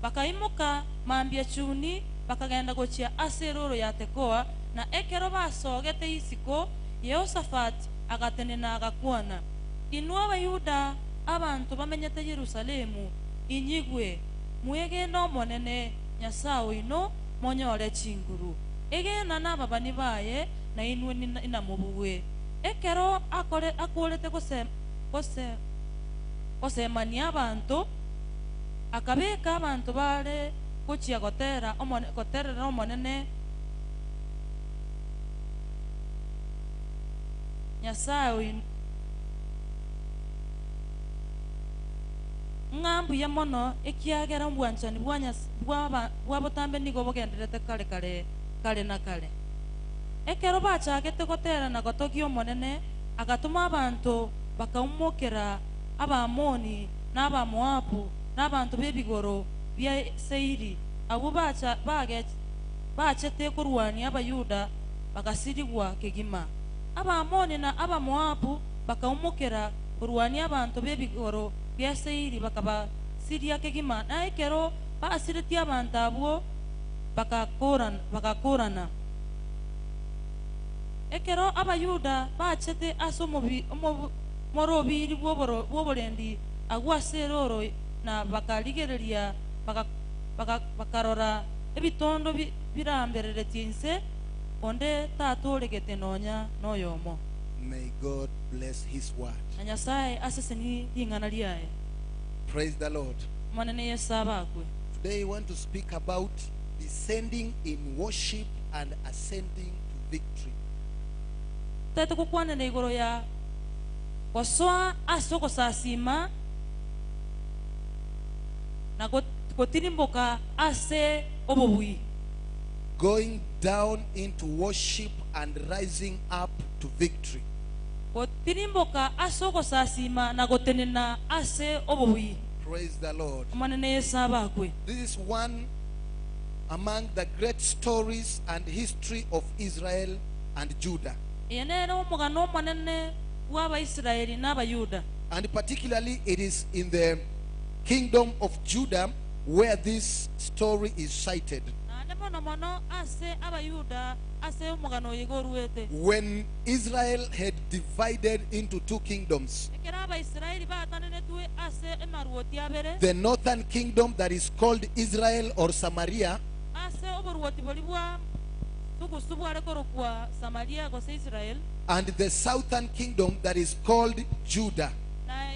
bakaimoka mambia chuni bakagenda gochia ase eroro ya Tekoa na ekero basogete isiko Yehosafati agatenena agakwana inwe abayuda abantu bamenyete Yerusalemu inyigwe mwegene omonene Nyasaye oino monyore chinguru egena n'ababani baye na inwe inamobugwe ekero akorete gosemania abanto akabeka abanto bare gochia gotera goterera omonene Nyasaye oino Ng'a mbuya mono, ekiagera obwanchani bwa Nyas- bwaba- bwa botambe nigo bogendererete kare kare kare na kare. Ekero bachagete gotera na gotogia Omonene, agatoma abanto bakaumokera Abaamoni, na Abamoabu, na abanto b'ebigoro bia Seiri, abwo bacha bage bachete korwania Abayuda, bagasirigwa kegima. Abaamoni na Abamoabu bakaumokera korwania abanto b'ebigoro bia Seiri, bakabasiria kegima, na ekero basiretie abanto abwo, bagakorana bagakorana. Ekero Abayuda bachete ase omobi omob morobiri bw'oboro bw'oborendi agwo ase erooro na bakarigereria baga baga bakarora ebitondo bi birambereretie inse, onde tatooregete nonya noyomo. May God bless His word. Na Nyasae asesenie ring'ana riaye. Praise the Lord. Omonene Yeso abakwe. Today I want to speak about descending in worship and ascending to victory. Tete gokwanera igoro ya gosoa ase ogosasima na gotirimboka ase obobui. Going down into worship and rising up to victory. Gotirimboka ase ogosasima na gotenena ase obobui. Praise the Lord. Omonene Yeso abakwe. This is one among the great stories and history of Israel and Judah. Eye nere omogano omonene bw'Abaisraeli na Abayuda. And particularly, it is in the kingdom of Judah where this story is cited. Naende mono mono ase Abayuda ase omogano oyo iga oruete. When Israel had divided into two kingdoms, Ekero Abaisraeli baatananetwe ase emaruoti abere, the northern kingdom that is called Israel or Samaria, ase oboruoti boria bwa sugusu bware korokwa Samaria gose Israel, and the southern kingdom that is called Judah. na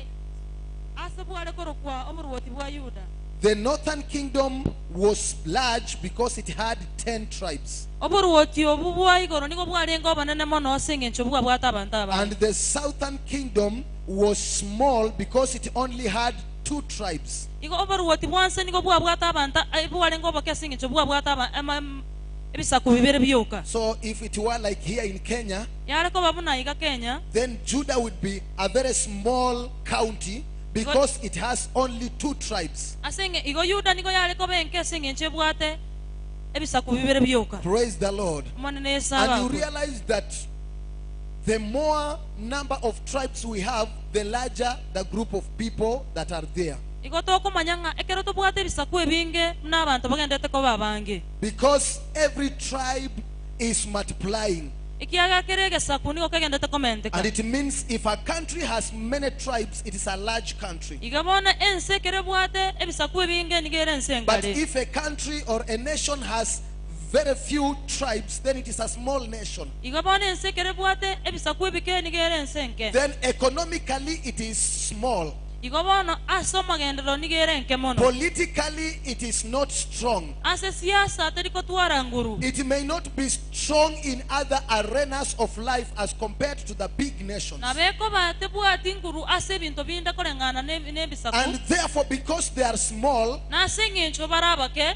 ase bware korokwa oboruoti bwa Yuda. The northern kingdom was large because it had 10 tribes. Oboruoti obwo bwa igoro nigo bwarenge obonene mono ase eng'encho bwabwate abanto And abange. the southern kingdom was small because it only had two tribes. Igo oboruoti bwa nse nigo bwabwate abanto bwarenge oboke ase eng'encho bwabwate aba ema em ebisaku bibere bioka. So if it were like here in Kenya, Yare koba buna iga Kenya, then Judah would be a very small county igo because it has only two tribes. ase eng'e igo Yuda nigo yare koba enke ase eng'encho ebwate ebisaku bibere bioka. Praise the Lord. Omonene Yeso And you abakwe. realize that the more number of tribes we have, the larger the group of people that are there. Igo tokomanya ng'a ekero tobwate ebisaku ebinge buna abanto bagendete koba abange. Because every tribe is multiplying. Ekiagera kera egesaku nigo kegendete komenteka. And it means if a country has many tribes, it is a large country. Iga bono ense ekero ebwate ebisaku ebinge nigo ere ense But engare. if a country or a nation has very few tribes, then it is a small nation. Igo bono ense ekero ebwate ebisaku ebike nigo ere ense enke. Then economically, it is small. Igo bono ase omogenderero nigo ere enke mono. Politically, it is not strong. Ase siasa teri kotwara nguru. It may not be strong in other arenas of life as compared to the big nations. Nabo ekoba tebwati nguru ase ebinto binde koreng'ana nebisaku. And therefore, because they are small, Na ase eng'encho bare abake,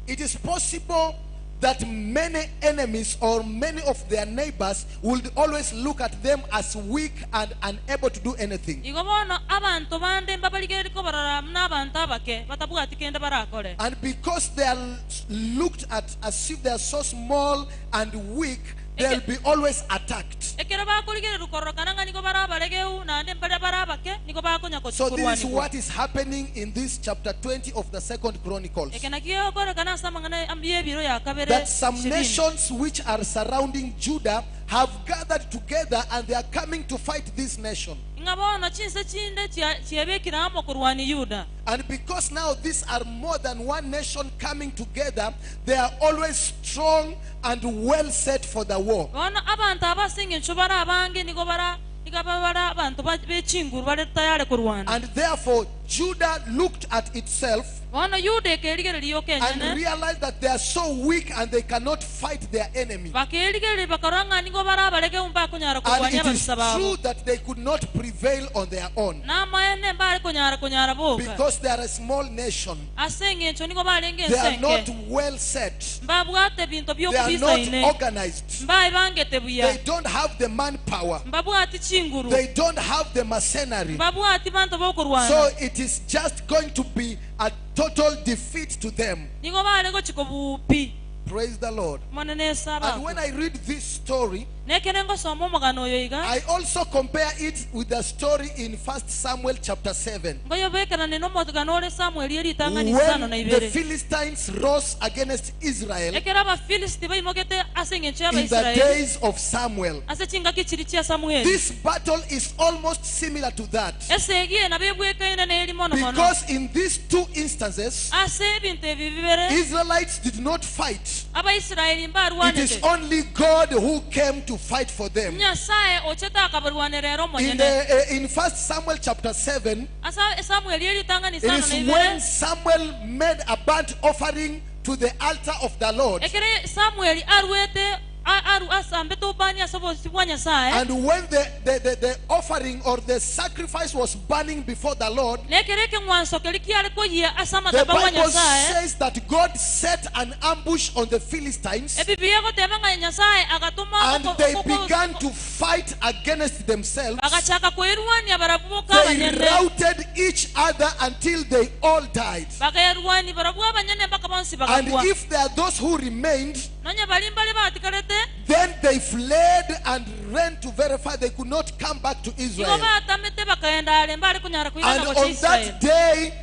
it is possible that many enemies or many of their neighbors would always look at them as weak and unable to do anything. Igo bono abanto bande mbabarigererie kobarora buna abanto abake, batabwati kende barakore. And because they are looked at as if they are so small and weak, they'll be always attacked. Ekero bakorigererwa kororokana ng'a nigo bare abaregeu, naende mbaria bare abake, nigo bakonya So this is korwanigwa. what is happening in this chapter 20 of the Second Chronicles. Eke nakio gegokorekana ase amang'ana y'ebiro ya kabere That some ishirini. nations which are surrounding Judah have gathered together and they are coming to fight this nation. Ng'a bono chinse chinde chiebekire amo korwania Yuda. And because now these are more than one nation coming together, they are always strong and well set for the war. Bono abanto aba ase engencho bare abange nigo bara nigo bare abanto be chinguru bare tayare korwana. And therefore Judah looked at itself. Bono Yuda ekerigereria and okenyene, realized that they are so weak and they cannot fight their enemy. bakerigereria bakarora ng'a nigo barabarege mbakonyara And korwania it is ababisa babo. true that they could not prevail on their own Namaene mbare konyara konyara boka. because they are a small nation. Ase eng'encho nigo barenge They are not ensenke. well set. Mbabwate binto They are not by'okubisaine. organized. Mbaibangete buya. They don't have the manpower. Mbabwati chinguru. They don't have the mercenary. Mbabwati banto bokorwana. So it is just going to be a total defeat to them. Nigo bare gochika bupi. Praise the Lord. Monene And when esaba. I read this story, Nekere ngosoma omogano oyo iga. I also compare it with the story in 1 Samuel chapter 7. Ngoyobekerane n'omogano ore Samuel eritang'ani isano na When the ibere. Philistines rose against Israel Ekero abafilisti baimogete ase eng'encho in the y'Abaisraeli days of Samuel. ase chingaki chiri chia Samueli. This battle is almost similar to that. Esegi eye nabo ebwekaine neri mono mono. Because in these two instances, Ase ebinto ebi bibere Israelites did not fight. Abaisraeli It is mbarwanete. only God who came to fight for them. Nyasaye ochete akabarwanera ere In, omonyene. the, in 1 Samuel chapter 7, Asa Samueli eritang'ani it isano is na when ibere. Samuel made a burnt offering to the altar of the Lord. Ekere Samueli arwete a- aru asambete obani ase obosi bwa Nyasaye. And when the offering or the sacrifice was burning before the Lord, Nekere ekeng'wanso keri kiare koyia ase the amataba bwa Bible Nyasaye. says that God set an ambush on the Philistines Ebibilia egoteba ng'a Nyasaye agatuma and they began to fight against themselves. bagachaka kwerwania barabwo boka They abanyene. routed each other until they all died. Bakerwani barabwo abanyene mpaka bonsi And bagakwa. if there are those who remained, Nonya bari mbare batikarete then they fled and ran to verify they could not come back to igo Israel. batamete bakaenda are mbare kunyara kuirana And gocha on Israel. that day,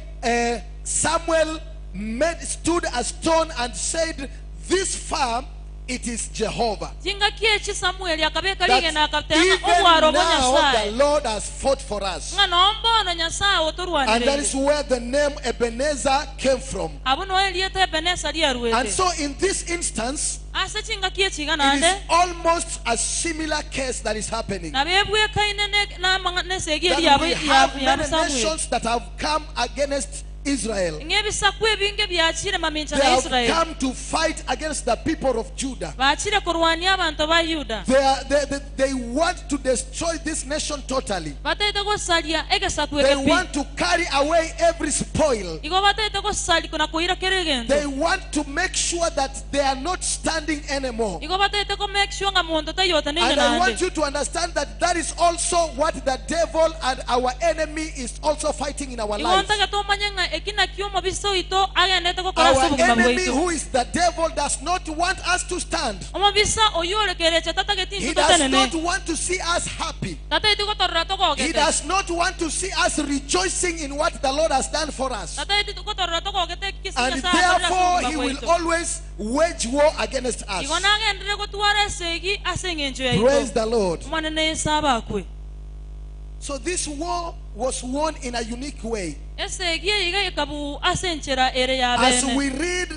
Samuel stood a stone and said, This farm, it is Jehovah. Chingaki echi Samueli akabeka That rigena akatema even obwaro bwa now the Nyasaye. Lord has fought for us. Ng'a nombono Nyasaye And that is otorwanire. where the name Ebenezer came from. Abo no erieta Ebeneza And riarwete. so in this instance, Ase chingaki echi iga it nande is almost a similar case that is happening. nabo ebwekaine nesegi That eri yabo we have ya many Samuel. nations that have come against Israel. Ng'ebisaku ebinge byachire mamincha They na have Israel. come to fight against the people of Judah. Bachire kurwania abantu ba Yuda. They want to destroy this nation totally. Bataete gosaria egesaku They ekepi. want to carry away every spoil. Igo bataete gosari na koira kere egento. They want to make sure that they are not standing anymore. Igo bataete ko make sure ng'a monto tayoteneine And I want nande. you to understand that that is also what the devil and our enemy is also fighting in our Igo lives. ntagete omanye ng'a eki nakio omobisa oito agendete gokora ase Our obogima enemy, bwaitu. who is the devil, does not want us to stand. Omobisa oyo orekereche tatageti He inse does totenene. not want to see us happy. Tataeti gotorora He togogete. does not want to see us rejoicing in what the Lord has done for us. Tataeti gotorora togogete eki And Nyasaye akorire ase therefore, obogima he will bwaitu. always wage war against Igo us. nagendere gotwara esegi ase eng'encho Praise yaito. the Lord. Omwana Yesu abakwe. So this war was won in a unique way. Esegi eye iga ekabu ase enchera ere ya As bene. we read,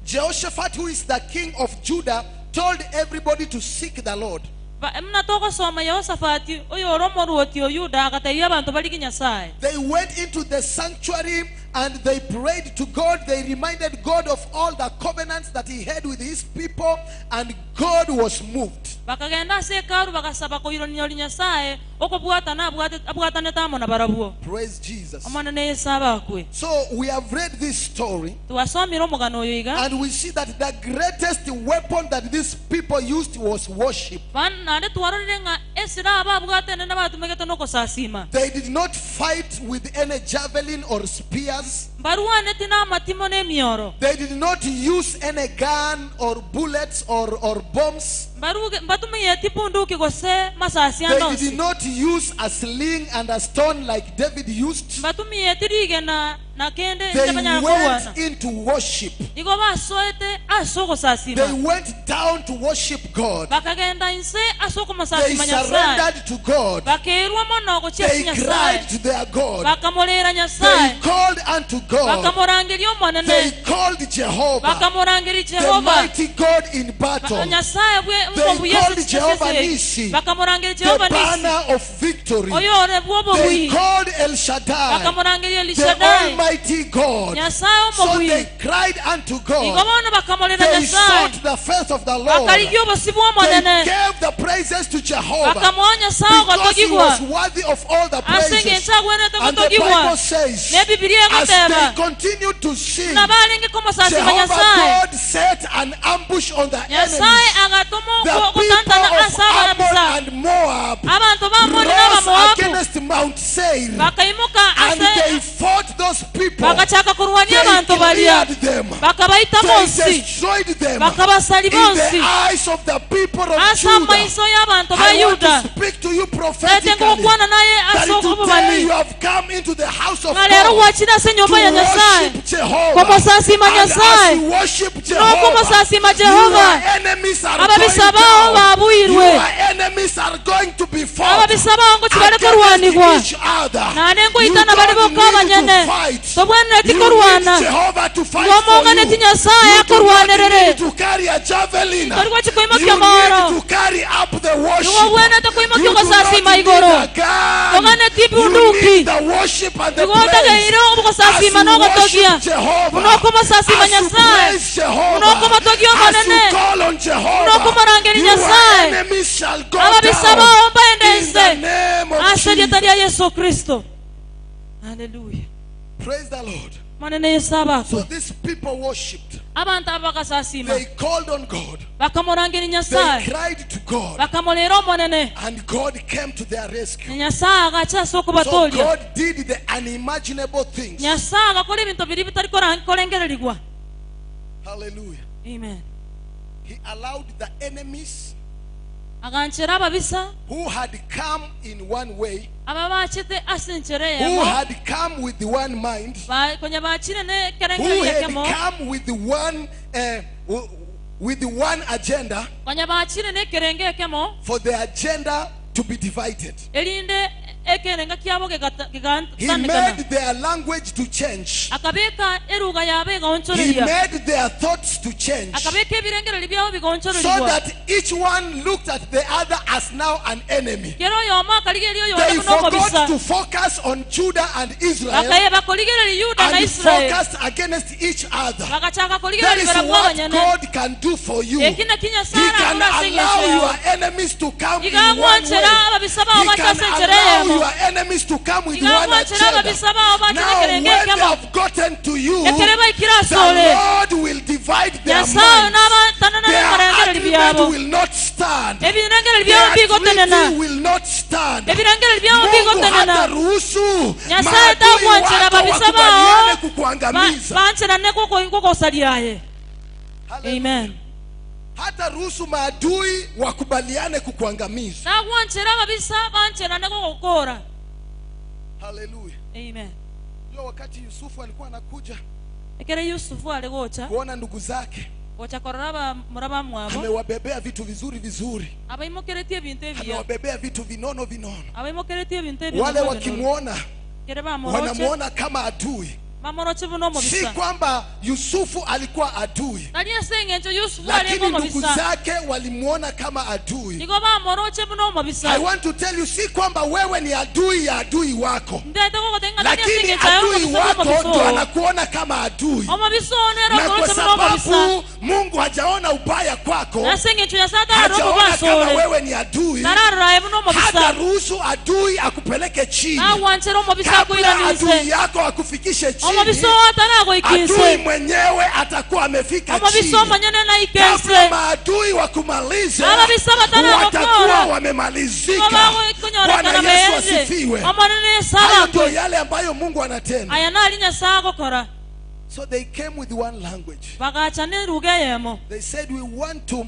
Jehoshaphat, who is the king of Judah, told everybody to seek the Lord. Muna togosoma Yehoshafati oyo ore omoruoti o Yuda agatebia abanto barigi Nyasaye. They went into the sanctuary and they prayed to God. They reminded God of all the covenants that he had with his people, and God was moved. Bakagenda ase ekaru bagasaba koironiori Nyasaye okobwatana abwatanete amo na barabwo. Praise Jesus. Omwana ne Yesu abakwe. So we have read this story, Twasomire omogano oyo iga. and we see that the greatest weapon that these people used was worship. Naende twarorire ng'a esira aba abwatene nabatumegete n'okosasima. They did not fight with any javelin or spears. Mbarwaneti n'amatimo n'emioro. They did not use any gun or bullets or bombs. Mbatumiyeti bunduki gose masasi They andonsi. did not use a sling and a stone like David used. Mbatumiyeti rigena na kende They banyara went korwana. into worship. Igo basoete ase They okosasima. went down to worship God. Bakagenda inse ase They okomosasima Nyasaye. surrendered to God. Bakerwa mono gochia ase They Nyasaye. cried to their God. Bakamorera They Nyasaye. called unto God. Bakamorangeria They Omonene. called Jehovah, Bakamorangeria the Jehova. mighty God in battle, Nyasaye bwe They obuye called Jehovah Nissi, Bakamorangeria the Jehova Nisi. banner of victory. Oyo ore They bw'obobuyi. called El Shaddai, Bakamorangeria the Elishadai. Almighty Almighty God. Nyasaye So omobui they cried unto igo God. bono bakamorera They Nyasaye sought the face of the Lord. bakarigia obosi bwa They omonene gave the praises to Jehovah bakamoa Nyasaye because he ogotogigwa was worthy of all the ase praises. eng'encho agwenerete And the gotogigwa Bible says, ne Bibilia as egoteba they continued to sing, buna barenge komosasima Jehovah Nyasaye God set an ambush on the Nyasaye enemies. agatoma The people ogotantana of ase abarabisa Ammon and Moab abanto ba Amoni rose n'Abamoabu against Mount Seir bakaimoka and ase they fought those people. bagachaka kurwania They abanto baria cleared them. bakabaita They bonsi destroyed them in bakabasari bonsi the eyes of the people of ase Judah. amaiso y'abanto ba I want Yuda to speak to you ete prophetically ngokwana naye that ase today obobani you have come into the house of ng'a rero God gwachire ase to enyomba ya Nyasaye worship Jehovah. komosasima And as Nyasaye you worship Jehovah, n'okomosasima your Jehova enemies are going ababisa bao down. babuirwe Your enemies are going to be fought ababisa bao ngochi bare korwanigwa against each other. nane You ngoitana bari don't boka need to abanyene fight. tobwenereti You need korwana Jehovah to fight igo for monganeti you. Nyasaye You do not akorwanerere need to carry a javelin. tori gwachi You koimokia omoro need to carry up the worship. igo obwenerete koimokia You do not ogosasima need igoro a gun. Toganeti You bunduki. need the worship and the igo praise. otageire As obogosasima you n'ogotogia worship Jehovah, buna okomosasima as you Nyasaye praise Jehovah, buna okomotogia as you omonene call on buna Jehovah, okomorangeri your Nyasaye enemies shall go ababisa down bao in mbaende the ense name of ase erieta Jesus. ria Yesu Kristo haleluya Praise the Lord. manene Yesu abakwe So these people worshipped. abantu aba bagasasima They called on God. bakamorangeri They Nyasaye cried to God. bakamorera omonene And God came to their rescue. Nyasaye agacha ase So okobatoria God did the unimaginable things. Nyasaye agakora ebinto biri bitari korengererigwa Hallelujah. amen He allowed the enemies aganchera ababisa who had come in one way, aba bachete ase enchere who eyemo had come with one mind, konya bachire ne who ekerengereria had ekemo come with one with one agenda konya bachire ne ekerenge ekemo for the agenda to be divided. erinde ekerenga kiabo He kigatandikana made their language to change. akabeka eruga yabo He egaonchoreria made their thoughts to change. akabeka ebirengereri byabo So bigaonchorerigwa that each one looked at the other as now an enemy. kero oyomo akarigeria oyo They onde buna forgot omobisa to focus on Judah and Israel bakaye bakorigereria Yuda na and Israel focused against each other. bagachaka That korigereria is barabwo what abanyene God can do for you. eki naki He Nyasaye can arakora ase allow eng'encho your yawe enemies to come in Iga one way. gwanchera ababisa bao He bache can ase enchera allow eyemo your enemies to come with Iga one gwanchera agenda. ababisa bao bache Now, when nekerenge they ekemo have gotten to you, ekere baikire the asore Lord will divide their Nyasaye minds. n'abatanana Their n'ebirengereri argument byabo will not stand. ebirengereri Their byabo bigotenena treaty will not stand. ebirengereri byabo Mungu bigotenena hataruhusu Nyasaye maadui tagwanchera wako babisa wakubaliane bao kukuangamiza. banchenane kukosariaye Hallelujah. amen Hataruhusu maadui wakubaliane kukuangamiza. tagwanchera ababisa banchenane kugokora Haleluya. amen Ndio wakati Yusufu alikuwa anakuja ekere Yusufu ari gocha kuona ndugu zake, gocha korora bamura bamwabo amewabebea vitu vizuri vizuri, abaimokeretie ebintu ebiya amewabebea vitu vinono vinono. abaimokeretie ebintu ebinono Wale ebinono. wakimwona kere bamoroche wanamwona kama adui. bamoroche buno Si omobisa kwamba Yusufu alikuwa adui, tari ase eng'encho Yusufu arenge lakini ndugu omobisa zake walimwona kama adui. nigo bamoroche buno I omobisa want to tell you, si kwamba wewe ni adui ya adui wako, ndete gogotebia ng'a tari ase lakini eng'encho aye adui omobisa wako bwa omobisa ndo oo anakuona kama adui, omobisa ono ere na kwa okoroche buno omobisa sababu Mungu hajaona ubaya kwako, ase eng'encho Nyasaye atararora hajaona kama obobasore wewe ni adui, tararoraye buno omobisa hata ruhusu adui akupeleke chini. tagwanchera omobisa Kabla adui akoiranise yako akufikishe chini, omobisa oo ataragoika adui inse mwenyewe atakuwa amefika omobisa chini. omonyene naika Kabla ense maadui wakumalize, Ababisa watakuwa bataragokora wamemalizika. Bwana bagonyorekana Yesu beende asifiwe. omonene Yesu Hayo ndio abakwe yale ambayo Mungu anatenda. aya nari Nyasaye agokora So they came with one language. bagacha neruga eyemo They said, we want to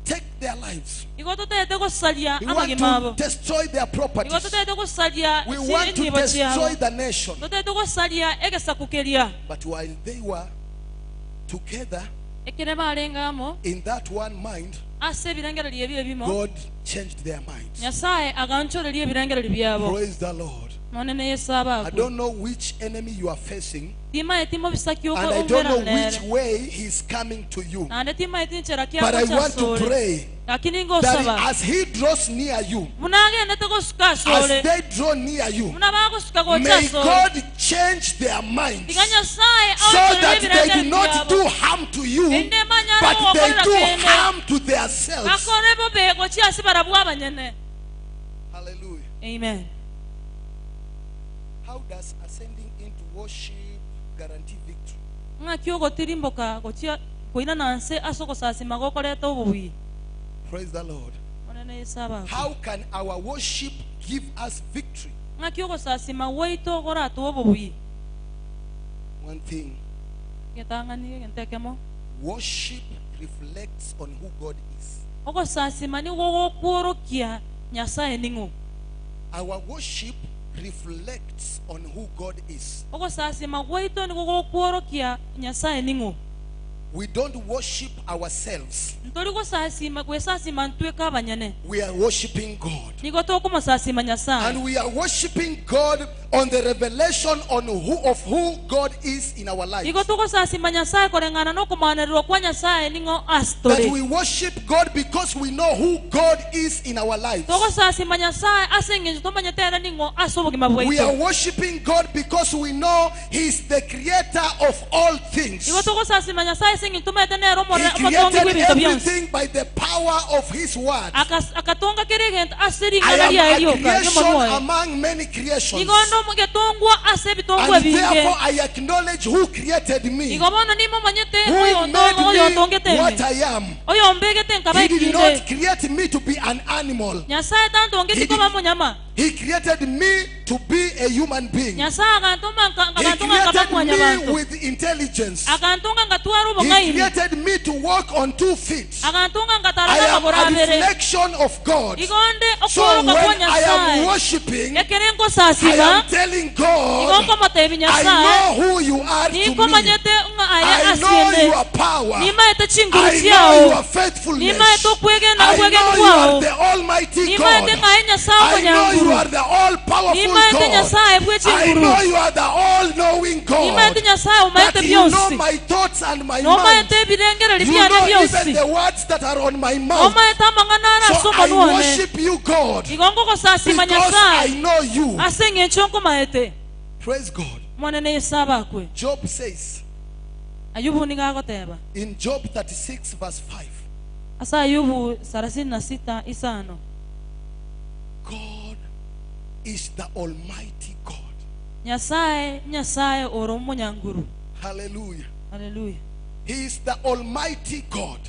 take their lives. igo totete gosaria We want amagima abo to destroy their igo properties. totete gosaria We want to enibo chiabo destroy the nation. totete gosaria egesaku keria But while they were together ekere barenga amo in that one mind, ase ebirengererio ebio ebimo God changed their minds. Nyasaye aganchoreria ebirengererio biabo Praise the Lord. Monene Yesu I abakwe. don't know which enemy you are facing, Timaeti mobisa ki and I don't know okoumberana which nere. way he's coming to you. Naende timaeti nchera ki But I agocha want to asore. pray Lakini that ngosaba as he draws near you, buna agendete gosuka as asore, they draw near you, buna bagosuka gocha may asore, God change their minds tiga Nyasaye so aonchorere that they do ebirengererio not biabo. do harm to you, Ende manyare but they gogokorera do kende. harm to themselves. Bakore bobe gochia ase barabwo abanyene. Hallelujah. Amen. How does ascending into worship guarantee victory? Ng'aki ogotirimboka gochia koinana nse ase ogosasima gokoreta obobuya. Praise the Lord. Monene Yesu abakwe. How can our worship give us victory? Ng'aki ogosasima gwaito goratoa obobuya. One thing, Getang'ani egento ekemo. worship reflects on who God is. Ogosasima nigo gokworokia Nyasaye ning'o. Our worship reflects on who God is. Ogosasima gwaito nigo gokworokia Nyasaye ning'o. We don't worship ourselves. Ntori gosasima gwesasima ntweka abanyene. We are worshiping God. Nigo tokomosasima Nyasaye. And we are worshiping God on the revelation on who of who God is in our lives. Igo togosasima Nyasaye koreng'ana nokomoanererwa kwa Nyasaye ning'o That asitore. we worship God because we know who God is in our lives. Togosasima Nyasaye ase eng'encho tomanyete ere ning'o ase obogima We are bwaito. worshiping God because we know He's the creator of all things. Igo togosasima Nyasaye ase eng'encho tomanyete nere He omore- omotongi created bw'ebinto bionsi. everything by the power of His word. Akas- Akatonga kera egento ase I ring'ana am riaye a rioka creation ri'omonwa oye. among many creations. Igo onde omogetongwa ase ebitongwa And ebinge. therefore I acknowledge who created me, Igo bono nimomanyete who oyo made oyo me ontongete what ime. I am. Oyo ombegete nkaba He did ekinde. not create me to be an animal. Nyasaye tantongeti He did- koba monyama. He created me to be a human being. Nyasaye agantoma nka- He agantonga nkaba created me mwanyabanto. with intelligence. Agantonga ngatwara He obong'aini. created me to walk on two feet. Agantonga ngatara I am n'amagoro a abere. reflection of God. Igo onde So okworoka kwa when I am Nyasaye. worshiping, Ekere I nkosasima, am telling igo God, nkomotebi I Nyasaye, know who you are to me. ninkomanyete ng'a aye I know asiende. your power. Nimaete chinguru I know chiao. your faithfulness. Nimaete okwegena I obwegeni know you are bwao. the Almighty Nimaete God. ng'a aye Nyasaye I know you omonyanguru. are the all-powerful Nimaete God. Nyasaye I bw'echinguru. know you are the all-knowing God. Nimaete Nyasaye omaete That you know bionsi. my thoughts and my mind. Nomaete ebirengereri You biane know even bionsi. the words that are on my mouth. Omaete amang'ana are ase So I omonwa one. worship you, God, Igo ngogosasima because I Nyasaye know you. ase eng'encho nkomaete. Praise God. Monene Yesu abakwe. Job says Ayubu nigo agoteba. in Job 36, verse 5, Ase Ayubu 36 isano. God is the Almighty God. Nyasaye Nyasaye ore omonyanguru. Hallelujah. Hallelujah. He is the Almighty God.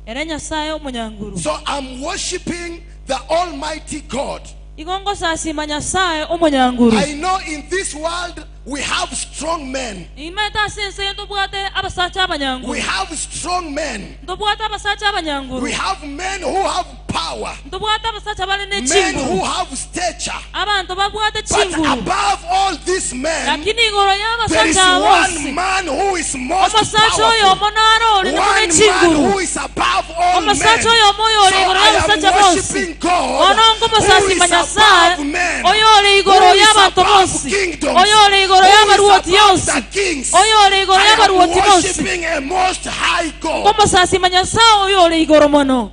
Ere Nyasaye omonyanguru. So I'm worshiping the Almighty God. Igo ngosasima Nyasaye omonyanguru. I know in this world we have strong men. Imaete ase ense ntobwate abasacha abanyanguru. We have strong men. Ntobwate abasacha abanyanguru. We have men who have power. Ntobwate abasacha bare Men who n'echinguru. have stature. Abanto babwate But chinguru. above all these men, Lakini igoro there is y'abasacha one bonsi. man who is most Omosacha oyo powerful. omo naro ore One man n'echinguru. who is above all men. Omosacha So oyo omo oyo ore igoro I am y'abasacha bonsi. worshiping God Ono who ngomosasima is Nyasaye above men, oyo ore igoro who is y'abanto above bonsi. kingdoms, Oyo ore igoro who is y'abaruoti above yonsi. the kings. Oyo ore igoro I am y'abaruoti bonsi. worshiping a most high God. Ngomosasima Nyasaye oyo ore igoro mono.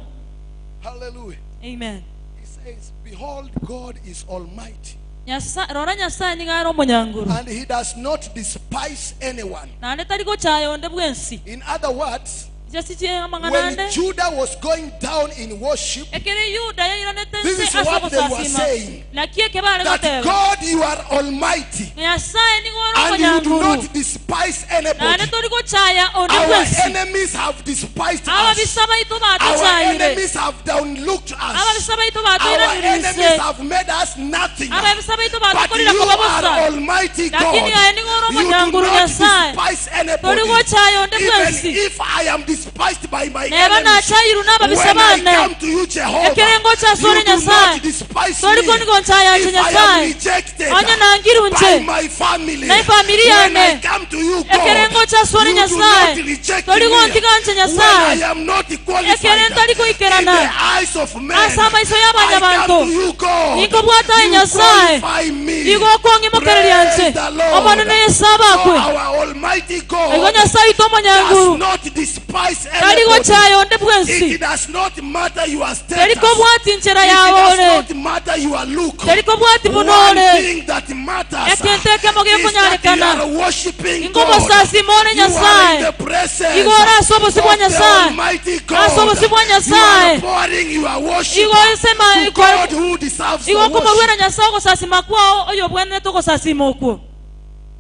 Hallelujah. Amen. He says, Behold, God is almighty, Nyasa rora Nyasaye nigo are omonyanguru. and he does not despise anyone. Naende tari gochaya onde bwensi. In other words, Inche sichie amang'ana when ande. Judah was going down in worship, Ekere Yuda yairanete This nse is ase what they were ogosasima. saying. Naki eke bare that goteba. God, you are almighty, Nyasaye nigo ore and you do omonyanguru. not despise Naende anybody. tori gochaya onde Our bwensi. enemies have despised us. Ababisa baito Our batochayire. enemies have downlooked us. Ababisa baito Our enemies batoiranirise. have made us nothing. Ababisa baito But batokorire you koba are bosa. Almighty God. Lakini aye nigo ore You do omonyanguru not Nyasaye. despise Tori anybody. gochaya onde Even bwensi. if I am despised by my Neba enemies, nachayirwe n'ababisa when I bane. come to you, Jehovah, Ekere ngocha asore you do Nyasaye. not despise Tori me. konigonchaya nche If I am Nyasaye. rejected Onye nangirwe by nche. my family, Na efamiri when I yane. come to you, Ekere God, ngocha asore you do Nyasaye. not reject Tori me. gontiga nche When Nyasaye. I am not qualified Ekere ntari in goikerana. the eyes of men, Ase amaiso I y'abanyabanto. come to you, God. Ninkobwata aye You Nyasaye. qualify me. Igo okong'imokereria Praise nche. the Lord. Omonene Yesu So abakwe. our Almighty Igo God Nyasaye oito does omonyanguru. not despise Tari anybody. gochaya onde bwensi. It does not matter your status. Teri kobwati nchera It yawe does ore. not matter your look. Teri kobwati buno One ore. thing that matters Ekento ekemo is that you gekonyarekana. are worshiping Ingo God. bosasima ore You are in Nyasaye. the presence Igo ore ase obosi bwa of the Nyasaye. Almighty God. Ase obosi bwa You are Nyasaye. pouring your worship Igo esema to God who deserves the igo worship. okomorwera Nyasaye ogosasima kwao oyo obwenerete ogosasima okwo.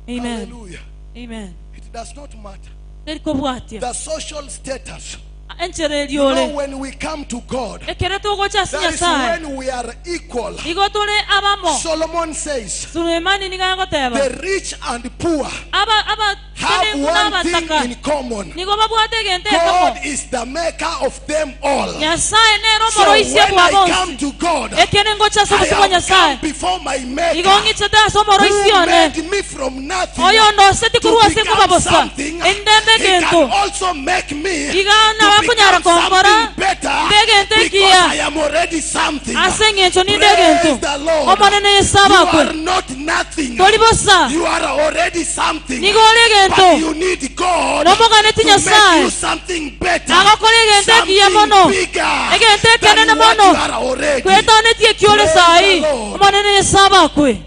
Amen. Hallelujah. Amen. It does not matter. Teri kobwatia. The social status. Enchera eri You know, ore. when we come to God, Ekere togocha ase that is Nyasaye. when we are equal. Igo tore abamo. Solomon says, Sulemani nigo agoteba. the rich and poor Aba aba have tenenku one thing n'abataka. in common. Nigo babwate egento God ekemo. is the maker of them all. Nyasaye nere So omoroisia when bwa I bonsi. come to God, Ekere ngocha ase I obosi bwa have come Nyasaye. before my maker Igo ng'ichete ase omoroisia who one. made me from nothing Oyo ndoseti to korwa ase become nkobabosa. something. Endembe He can egento. also make me Iga to nawe akonyara become konkora. something better Mbe egento because ekiya. I am already something. Ase eng'encho ninde Praise egento. the Lord. Omonene Yesu You abakwe. are not nothing. Tori bosa. You are already something. Nigo ore But egento. you need God Nomoganeti to make Nyasaye. you something better. Agokora egento ekiya mono. Something bigger Egento ekenene than what mono. you are already. Kwetonetie eki ore Praise sai. the Lord. Omonene Yesu abakwe.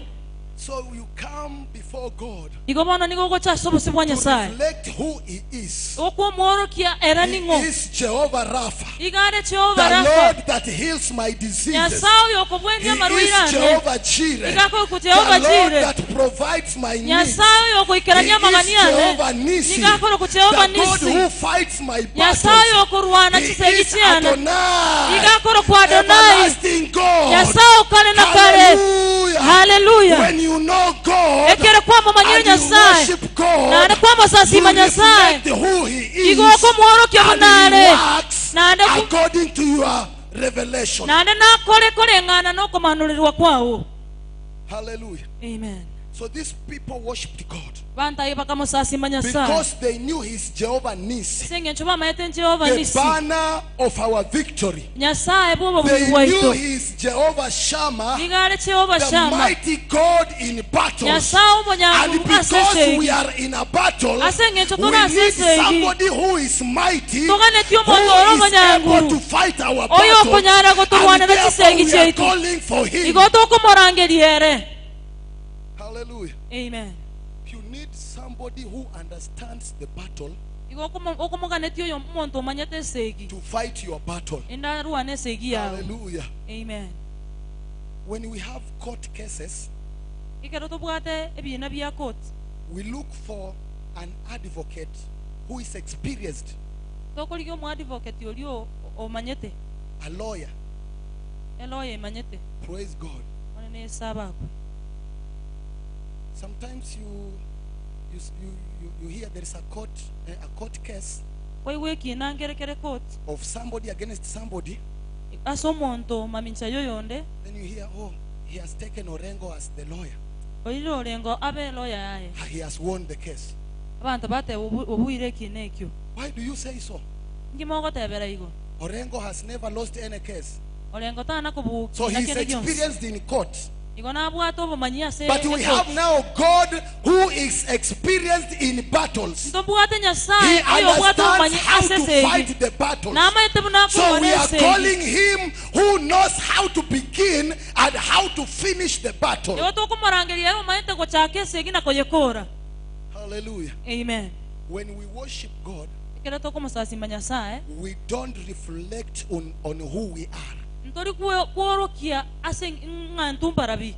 So you come before God Igo bono nigo ogocha ase obosi bwa to Nyasaye. reflect who He is. Okwomworokia era He ning'o. is Jehovah Rapha, Iga are Jehova the Rafa. Lord that heals my diseases. Nyasaye oyo He okobwenia amarwaire is ane. Jehovah Jireh, Iga akoku the Jehova Lord Jireh. that provides my needs. Nyasaye oyo He okoikerania is amagani ane. Jehovah Nisi, Niga akoro ku Jehova the God Nisi. who fights my Nyasaye battles. oyo okorwana He chisegi is chiane. Adonai, Iga akoro ku Adonai. everlasting God. Nyasaye okare na kare. Hallelujah. Hallelujah. When you know God Ekere kwamomanyire and you Nyasaye. worship God, Naende kwamosasima you Nyasaye. reflect who He is Igo okomworokia and bunare. He works Naende ku- according to your revelation. Naende nakore koreng'ana n'okomanurerwa kwago. Hallelujah. Amen. So these people worshipped God Bantaye bakamosasima Nyasaye. because they knew He's Jehovah Nisi, Ase eng'encho bamaete Jehova the Nisi. banner of our victory. Nyasaye bw'obobuyi They knew bwaitu. He's Jehovah Shammah, Nigo are Jehova the Shama. mighty God in battles. Nyasaye And omonyangu ase because we esegi. are in a battle, Ase eng'encho we tore ase need esegi. somebody who is mighty, who Toganetie omonto ore is able omonyanguru. to fight our Oyo battles. okonyara And gotorwanera therefore chisegi we are chiaitu. calling for him. Igo tokomorangeria ere. Hallelujah. Amen. You need somebody who understands the battle Igo okomoganetie oyo omonto omanyete esegi. to fight your battle. Endarwana esegi yago. Hallelujah. Amen. When we have court cases, Ekero tobwate ebina bia court. we look for an advocate who is experienced, Tokorigia omoadvocate oria omanyete. a lawyer. Eloya emanyete. Praise God. One Yesu abakwe. Sometimes you hear there is a court case Waigwa ekina ngerekere court. of somebody against somebody. Ase omonto mamincha yoyonde. Then you hear, oh, he has taken Orengo as the lawyer. Oire orengo abe eloya yaye. He has won the case. Abanto bateba obuire ekina ekio. Why do you say so? Nkima ogotebera igo. Orengo has never lost any case. Orengo tana kobuga So kina he's kende gionsi. experienced in court. Igo nabwate obomanyi ase But we ekoti. have now God who is experienced in battles. Ntobwate He Nyasaye oyo obwate understands obomanyi how ase to esegi. fight the battles. Namaete buna So akorwana we are esegi. calling him who knows how to begin and how to finish the battle. Igo tokomorangeria ere omanyete gochaka esegi na koyekora. Hallelujah. Amen. When we worship God, Ekero tokomosasima Nyasaye, we don't reflect on who we are. ntori kworokia ase ng'a mbarabi.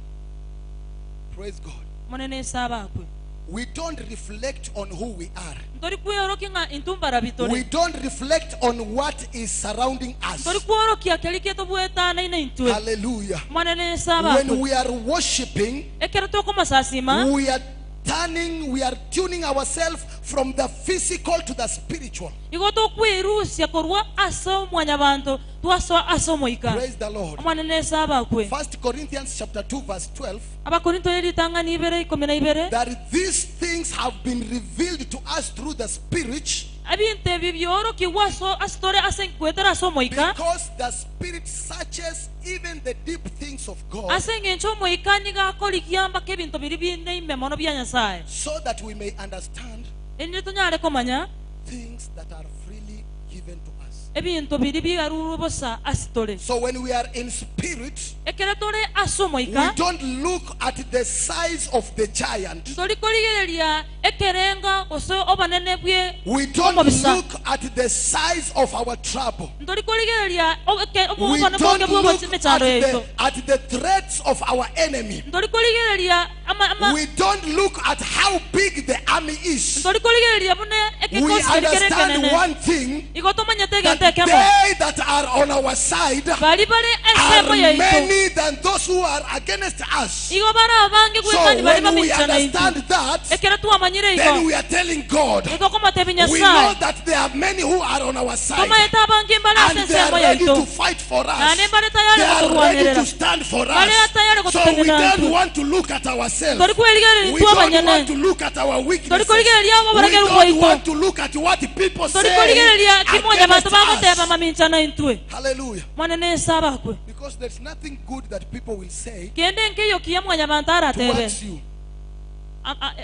Praise God. Monene Yesu abakwe. We don't reflect on who we are. Ntori kworokia ng'a intwe mbarabi We tore. don't reflect on what is surrounding us. Ntori kworokia keri ketobwetanaine intwe. Hallelujah. Monene Yesu When abakwe. we are worshiping, Ekero tokomosasima, we are turning, we are tuning ourselves from the physical to the spiritual. Igo tokwirusia korwa ase omwanyabanto twasoa ase omoika. Praise the Lord. Omwana ese abakwe. First Corinthians chapter 2 verse 12 Abakorinto eritang'ani ibere ikomi na ibere. that these things have been revealed to us through the spirit Ebinto ebi byorokigwa aso ase tore ase gwetera ase omoika. because the spirit searches even the deep things of God Ase eng'encho omoika nigo akorigia mpaka ebinto biri bine ime mono bia Nyasaye. so that we may understand Erinde tonyare komanya things that are freely given to us. ebinto biri biarurwe bosa ase tore. So when we are in spirit, Ekere tore ase we omoika don't look at the size of the giant. ntori korigereria ekerenga gose obanene bwe We don't omobisa. look at the size of our trouble. Ntori korigereria We obone don't bonge bwa look at emechando the, yaito. at the threats of our enemy. Ntori korigereria ama ama We don't look at how big the army is. ntori korigereria buna We ekekosi keri kere understand ekenene. one thing Igo tomanyete that egento ekemo. they that are on our side Bari bare are ensemo yaito. many than those who are against us. Igo bare abange So gwekani bari when we bamichana intwe. understand that, Ekere twamanyire then igo we are telling God, nitokomotebi we know Nyasaye that there are many who are on our side tomaete abange mbare ase and they are ensemo ready yaito to fight for us. Nane mbare tayari They are ready gotorwanerera. to stand for Bare us. tayari So we gotutenena don't intwe. want to look at ourselves. Tori kwerigereria We don't twabanyene. want to look at our weaknesses. Tori korigereria We oborageru don't bwaito. want to look at what people Tori say korigereria kimonya against bantu bagoteba us. maminchana intwe. Hallelujah. Mwanene ese abakwe. Because there's nothing good that people will say Kende nkeyo kiya mwanyabantu aratebe. towards you.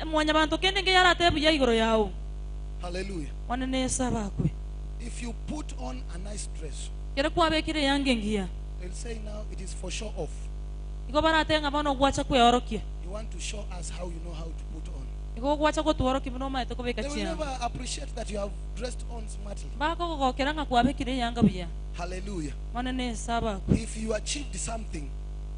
Mwanyabantu kende nkeyo aratebe ya igoro yao. Hallelujah. Mwanene ese abakwe. If you put on a nice dress, Kere kwabekire yange ngiya. they'll say now it is for show off. Igo baratenga bono gwacha kweorokia. You want to show us how you know how to put on. Igo gwacha gotworokia buna omaete kobeka They will chianga. never appreciate that you have dressed on smartly. Bakogokera ng'a kwabekire eyanga buya. Hallelujah. Mwanene ese abakwe. If you achieved something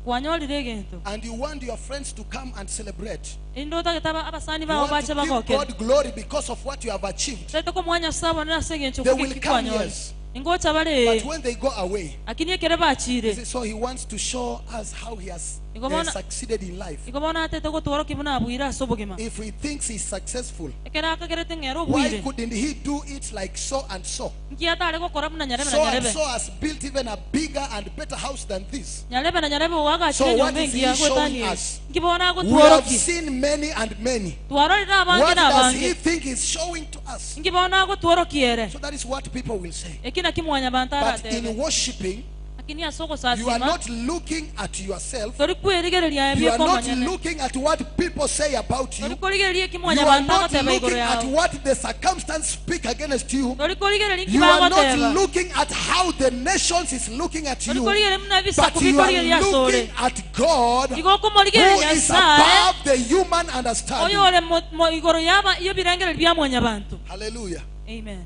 Kwanyorire egento. and you want your friends to come and celebrate, Inde otagete abasani you bao want bache to give bagokere. God glory because of what you have achieved. Taete komwa Nyasaye abone ase eng'encho They koki will come, kwanyore. yes. Ingocha bare. But when they go away, Lakini ekere you bachire. see, so he wants to show us how he has Igo bona- succeeded in life. Igo bono atete gotworokia buna abwire ase obogima. If he thinks he's successful, Ekere akagerete ng'era why obwire. couldn't he do it like so and so? Nki atare gokora buna nyarebe na So and nyarebe. so has built even a bigger and better house than this. Nyarebe na nyarebe owagachire So what enyomba is he engiya showing gwetanie. us? Nki bono We have agotworokia. seen many and many. Twarorire abange What na does he abange. think he's showing to us? Nki bono agotworokia So that is what people will say. Eki naki mwanyabanto But in aratebe. worshiping, Lakini ase you are ogosasima not looking at yourself. tori kwerigereria You are not ebikomanyene. looking at what people say about Tori you. korigereria eki You are mwanyabanto not agoteba igoro looking at yao. what the circumstance speak against you. Tori korigereria nki You are not bagoteba. looking at how the nations is looking at Tori you. korigereria buna But ebisaku you are bikorigereria asore. looking at God Igo who okomorigereria is Nyasaye above the human understanding. oyo ore igoro yaba y'ebirengereri bya mwanyabanto. Hallelujah. Amen.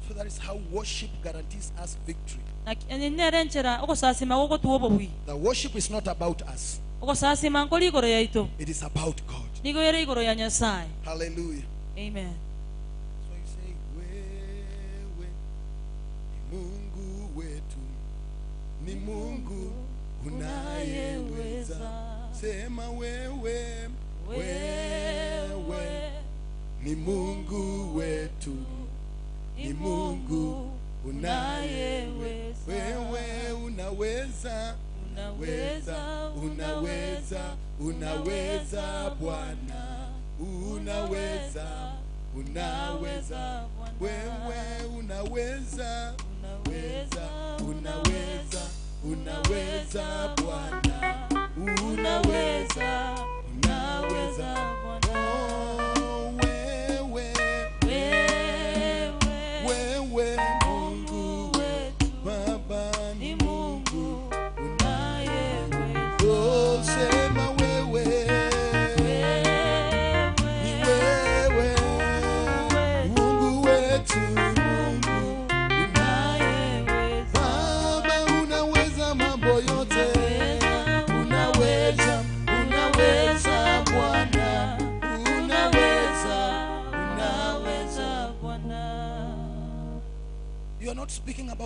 So that is how worship guarantees us victory. Nere enchera ogosasima gogotuwa obobui. The worship is not about us. Ogosasima nkori igoro yaito. It is about God. Nigo ere igoro ya Nyasaye. Hallelujah. Amen. So you say, wewe ni Mungu wetu, ni Mungu unayeweza. Sema wewe, wewe ni Mungu wetu, ni Mungu unayeweza. Wewe unaweza, unaweza, unaweza, unaweza Bwana, unaweza, unaweza, wewe unaweza, unaweza, unaweza, unaweza Bwana, unaweza, unaweza. Oh, wewe, wewe Mungu wetu, Baba ni Mungu unayeweza. Oh, sema wewe, ni wewe Mungu wetu, Mungu unayeweza. Baba unaweza mambo yote.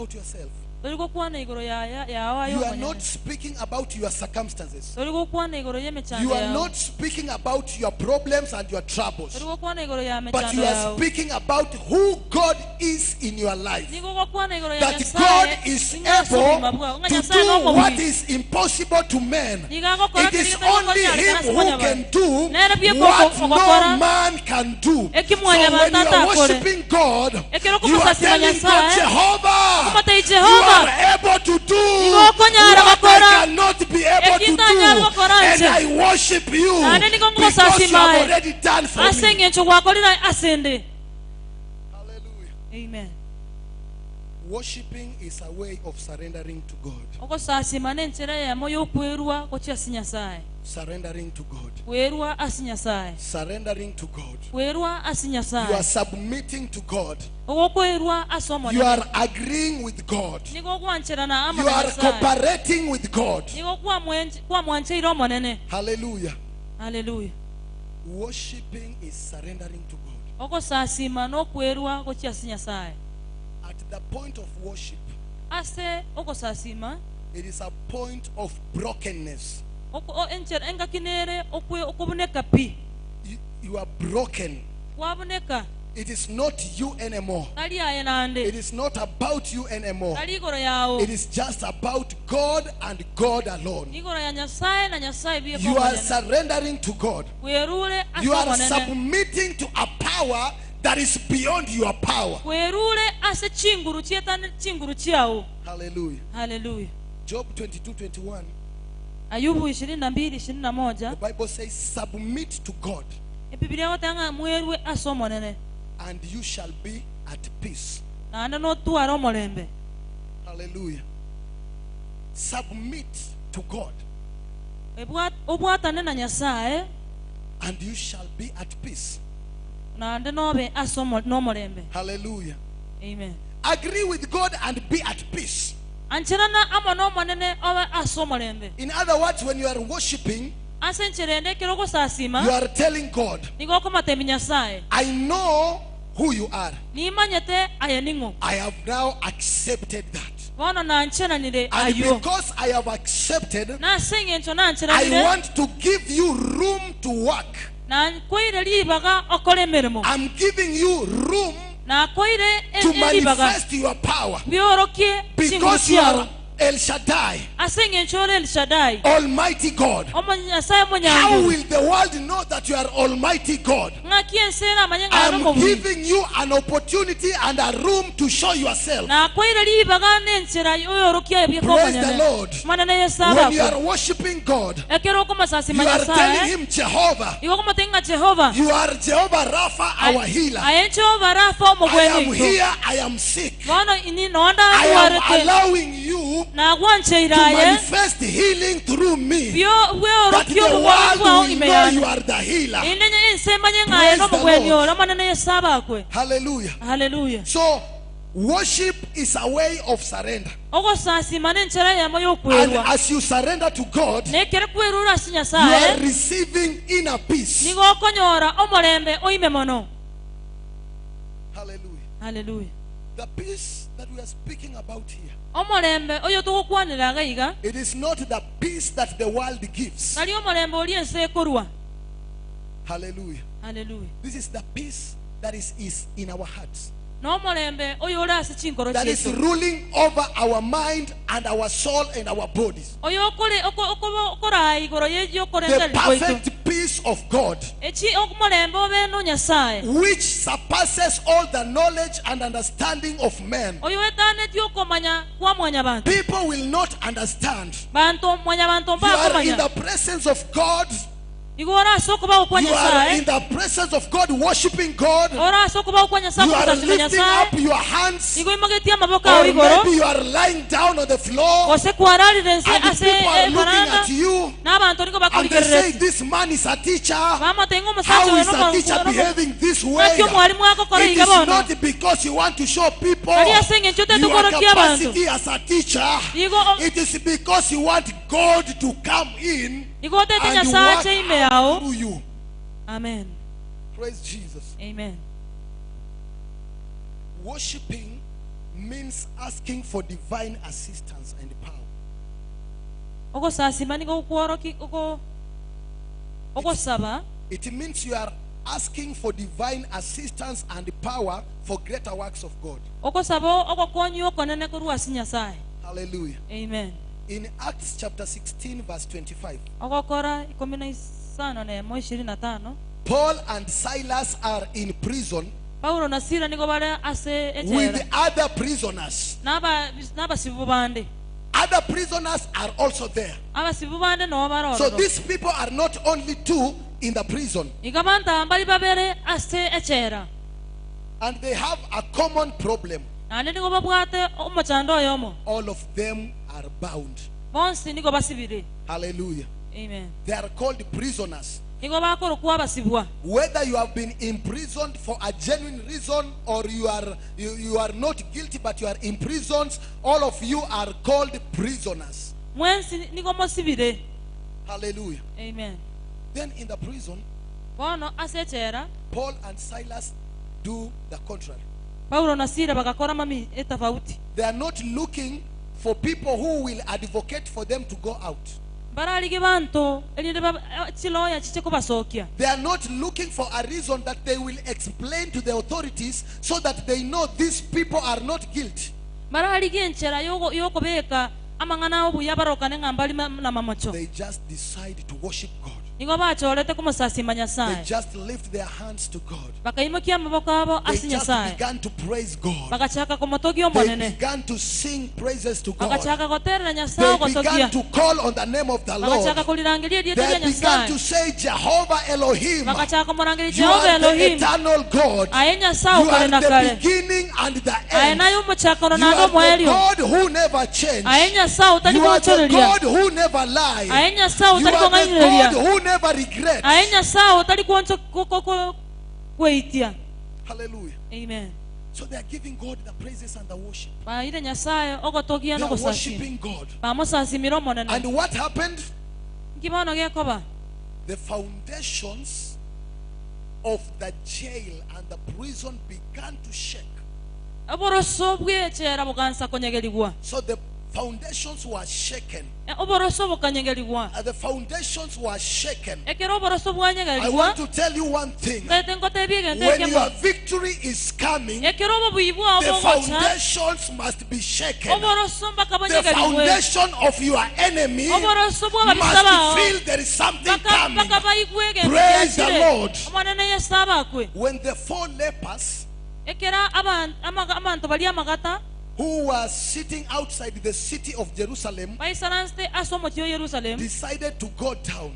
about yourself. Tori gokwana igoro ya- ya- yao aye You are omonyene. not speaking about your circumstances. Tori gokwana igoro y'emechando You are yao. not speaking about your problems and your troubles. Tori gokwana igoro ya But mechando you are yao. speaking about who God is in your life. Nigo gokwana igoro ya That Nyasaye, God is ing'a ase obogima able bwao. Ng'a to Nyasaye do what n'omobui. is impossible to men. Nigo agokora It is keri only getari Him konyareka ase who mwanyabanto. can do Nere bweka what oko- no ogokora. man can do. Eki So when mwanyabanto you are atakore. worshiping God, Ekero you are okomosasima telling God, Nyasaye, Jehovah, okomotebia you Jehovah, are able to do Nigo okonyara what I gokora. cannot be able to Eki ntanyara do. gokora And nche. I worship you Naende nigo because you have ngosasima aye. already done for Ase me. eng'encho gwakorire ase nde. Hallelujah. Amen. Worshiping is a way of surrendering to God. Ogosasima nenchera eyemo yokwerwa gochia ase Nyasaye. Surrendering to God. Kwerwa ase Nyasaye. Surrendering to God. Kwerwa ase You Nyasaye. are submitting to God. Ogokwerwa ase You omonene. are agreeing with God. Nigo ogwancherana amo You na are Nyasaye. cooperating with God. Nigo kwamwancheire omonene. Hallelujah. Hallelujah. Worshiping is surrendering to God. Ogosasima nokwerwa gochia ase Nyasaye. At the point of worship, Ase ogosasima it is a point of brokenness. oko- o- enchera engaki nere okwe- okobuneka pi. You are broken. Kwabuneka It is not you anymore. tari aye nande. It is not about you anymore. Tari igoro yao. It is just about God and God alone. Igoro ya Nyasaye na Nyasaye biye You are omonene. surrendering to God. Kwerure ase You are omonene. submitting to a power that is beyond your power. Kwerure ase chinguru chietane chinguru chiao. Hallelujah. Hallelujah. Job 22 21. Ayubu 22 21. The Bible says, Submit to God Ebibilia gotanga mwerwe ase omonene. and you shall be at peace. Naende notware omorembe. Hallelujah. Submit to God Obwatane na Nyasaye and you shall be at peace. naende nobe ase n'omorembe. Hallelujah. Amen. Agree with God and be at peace. Ancherana amo n'omonene obe ase omorembe. In other words, when you are worshiping, Ase enchera ende ekero you ogosasima are telling God, nigo okomatebia Nyasaye I know who you are. nimanyete aye ning'o. I have now accepted that. Bono nancheranire And ayo. because I have accepted, Nase eng'encho I nancheranire want to give you room to work. nakoire ribaga okore emeremo. I'm giving you room Nakoire to eribaga manifest your power. biorokie chinguru Because you chiao. are El Shaddai, Ase eng'encho ore El Shaddai Almighty God. Nyasaye How omonyango. will the world know that you are Almighty God? Ng'aki ense eramanye ng'a I'm nomobui. giving you an opportunity and a room to show yourself. Nakoire ribaga nenchera oyorokia ebieka Praise the omonene. Lord. Omonene Yesu When you abakwe. are worshiping God, Ekero okomosasima you are telling Nyasaye Him, Jehovah, igo okomotenga ng'a Jehova you are Jehovah Rapha, our healer. aye Jehova Rafa I am omogwenia oito. here, I am sick. Bono ini nonda I am ndwarete allowing you nagwancheire to aye manifest healing through me. bio That the bweorokia obogwenia world bwao will ime know yane. you are the healer. Inde ense emanye ng'a aye Praise the nomogwenia Lord. ore Omonene Yesu abakwe. Hallelujah. Hallelujah. So, worship is a way of surrender. Ogosasima nenchera eyemo And yokwerwa. as you surrender to God, Nekere kwerura ase you are Nyasaye receiving inner peace. nigo okonyora omorembe oime mono. Hallelujah. Hallelujah. The peace that we are speaking about here, Omorembe oyo togokwanera iga iga it is not the peace that the world gives. tari omorembe oria ense ekorwa. Hallelujah. Hallelujah. This is the peace that is in our hearts, N'omorembe oyo ore ase chinkoro that is chiaito. ruling over our mind and our soul and our bodies. Oyo okore okoraa igoro The y'okorenda gwaito. perfect peace of God, Echi omorembe obe no Nyasaye. which surpasses all the knowledge and understanding of men. Oyo etanetie okomanya kwa mwanyabanto. People will not understand. Banto mwanyabanto You are in mbakomanya. the presence of God. Igo ore ase okobao kwa You are Nyasaye. in the presence of God, worshiping God. Ore ase okobao kwa Nyasaye You are okomosasima lifting Nyasaye. up your hands, Igo imogetie amaboko ao or igoro. maybe you are lying down on the floor, Gose kwararire ense and ase people are looking ebaranda. at you, N'abanto nigo and they say, bakorigerereti. This man is a teacher. Bamatenga omosacha How oyo is a teacher behaving this way? Ng'aki omwalimu agokora It iga is bono. not because you want to show people Tari ase eng'encho your otetukorokia abanto. capacity as a teacher. Igo It is because you want God to come in igo otete and Nyasaye work ache ime yao. through you. Amen. Praise Jesus. Amen. Worshipping means asking for divine assistance and power. Ogosasima nigo gokworoki ogo ogosaba. It means you are asking for divine assistance and power for greater works of God. Ogosaba ogokonyi okonene korwa ase Nyasaye. Hallelujah. Amen. In Acts chapter 16, verse 25, Ogokora 15 na 25. Paul and Silas are in prison Paulo na Sila nigo bare ase with echela other prisoners. n'aba n'abasibu bande. Other prisoners are also there. Abasibu bande nabo bare So ororo. these people are not only two in the prison, Iga banta mbari babere ase echela. and they have a common problem. Naende nigo babwate omochando oyomo. All of them are bound. Bonsi nigo basibire. Hallelujah. Amen. They are called prisoners. Nigo bakorokwa abasibwa. Whether you have been imprisoned for a genuine reason or you are not guilty but you are imprisoned, all of you are called prisoners. Mwensi nigo mosibire. Hallelujah. Amen. Then in the prison, Bono ase echela Paul and Silas do the contrary. Paulo na Sila bagakora mami etofauti. They are not looking for people who will advocate for them to go out. Bararige banto erinde chiloya chiche kobasokia. They are not looking for a reason that they will explain to the authorities so that they know these people are not guilty. Bararige enchera yogo yokobeka amang'ana obuya barokane ng'a mbari na mamacho. They just decide to worship God. Nigo bachorete komosasima They Nyasaye. just lift their hands to God. Bakaimokia amaboko abo They ase just Nyasaye. began to praise God. Bagachaka komotogia They omonene. began to sing praises to God. Bagachaka goterera Nyasaye They ogotogia. began to call on the name of the Lord. Bagachaka korirangeria erieta ria They began to Nyasaye. say, Jehovah Elohim, Bagachaka komorangeria you Jehova are the Elohim. eternal God. Aye Nyasaye You okare are na the kare. beginning and the Aye end. naye omochakano You naende are the omoerio. God who never changes. Aye Nyasaye otari You are the gochoreria. God who never lies. Aye Nyasaye You otari are the kong'ainereria. God who never regrets. Aye Nyasaye otari kuoncho kweitia. Hallelujah. Amen. So they are giving God the praises and the worship. Baire Nyasaye ogotogia They are nogosasima. worshiping God. Bamosasimire omonene. And what happened? Nki bono gekoba? The foundations of the jail and the prison began to shake. Oboroso bw'echela bogansa konyegerigwa. So the foundations were shaken. Oboroso bokanyegerigwa. The foundations were shaken. Ekero oboroso I bwanyegerigwa, want to tell you one thing. ntete nkotebia egento When ekemo. your victory is coming, Ekero obobuyi bwao the bogocha, foundations must be shaken. oboroso mpaka The bonyegerigwe. foundation of your enemy Oboroso bw'ababisa must bao feel there is something baka coming. baka baigwe egento Praise the kiachire. Lord. Omonene Yesu abakwe. When the four lepers Ekera abantu bari amagata who were sitting outside the city of Jerusalem baisaransete ase omochi o Yerusalem decided to go down,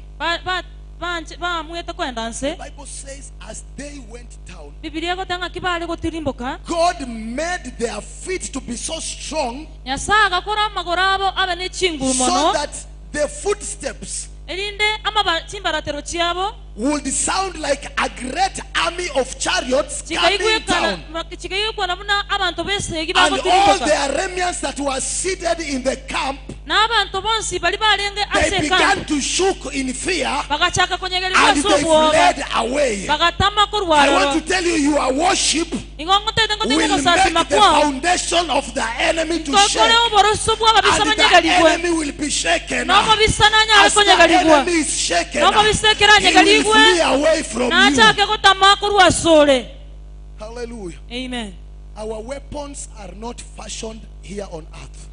bamwete kwenda nse. the Bible says as they went down, Bibilia egoteba ng'aki bare gotirimboka. God made their feet to be so strong Nyasaye agakora amagoro abo abe n'echinguru so mono that the footsteps erinde chimbaratero chiabo would sound like a great army of chariots coming down. chikaigwekana buna abantu b'esegi And all bagotirimboka. the Arameans that were seated in the camp, N'abantu bonsi bari barenge ase they began ekambi to shook in fear bagachaka konyegerigwa and ase they obwoba fled away. bagatama I korwaroro. want to tell you, your worship Igo ngotete ngotete will gosasima make the kwao foundation of the enemy to ngokore shake. oboroso bw'ababisa And the banyegerigwe. enemy will be shaken. N'omubisa nanyare As the konyegerigwa. enemy is shaken, N'omubisa ekero he will anyegerigwe flee away from you. nachake gotama korwa asore. Hallelujah. Amen. Our weapons are not fashioned here on earth.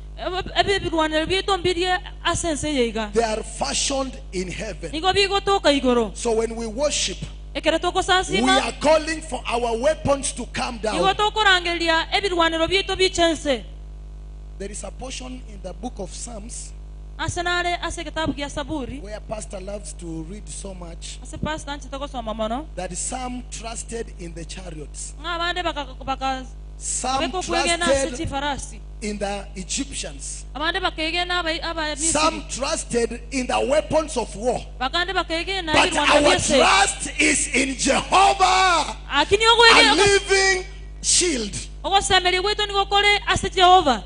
Ebirwanero biaito mbirie ase ense eye iga. They are fashioned in heaven. Nigo bigotoka igoro. So when we worship, Ekero we togosasima are calling for our weapons to come nigo down. tokorangeria ebirwanero biaito biche ense. There is a portion in the book of Psalms Ase nare ase ekitabu gia Saburi where pastor loves to read so much ase pastor nchete gosoma mono that some trusted in the chariots, ng'a abande baka some bekokwegena ase trusted chifarasi in the Egyptians, abande bakegena some Abamisiri trusted in the weapons of war. bakande bakegena But ebirwanero our biese. trust is in Jehovah, Akini a ogwege living shield. ogosemeria gwaito nigo kore ase Jehova.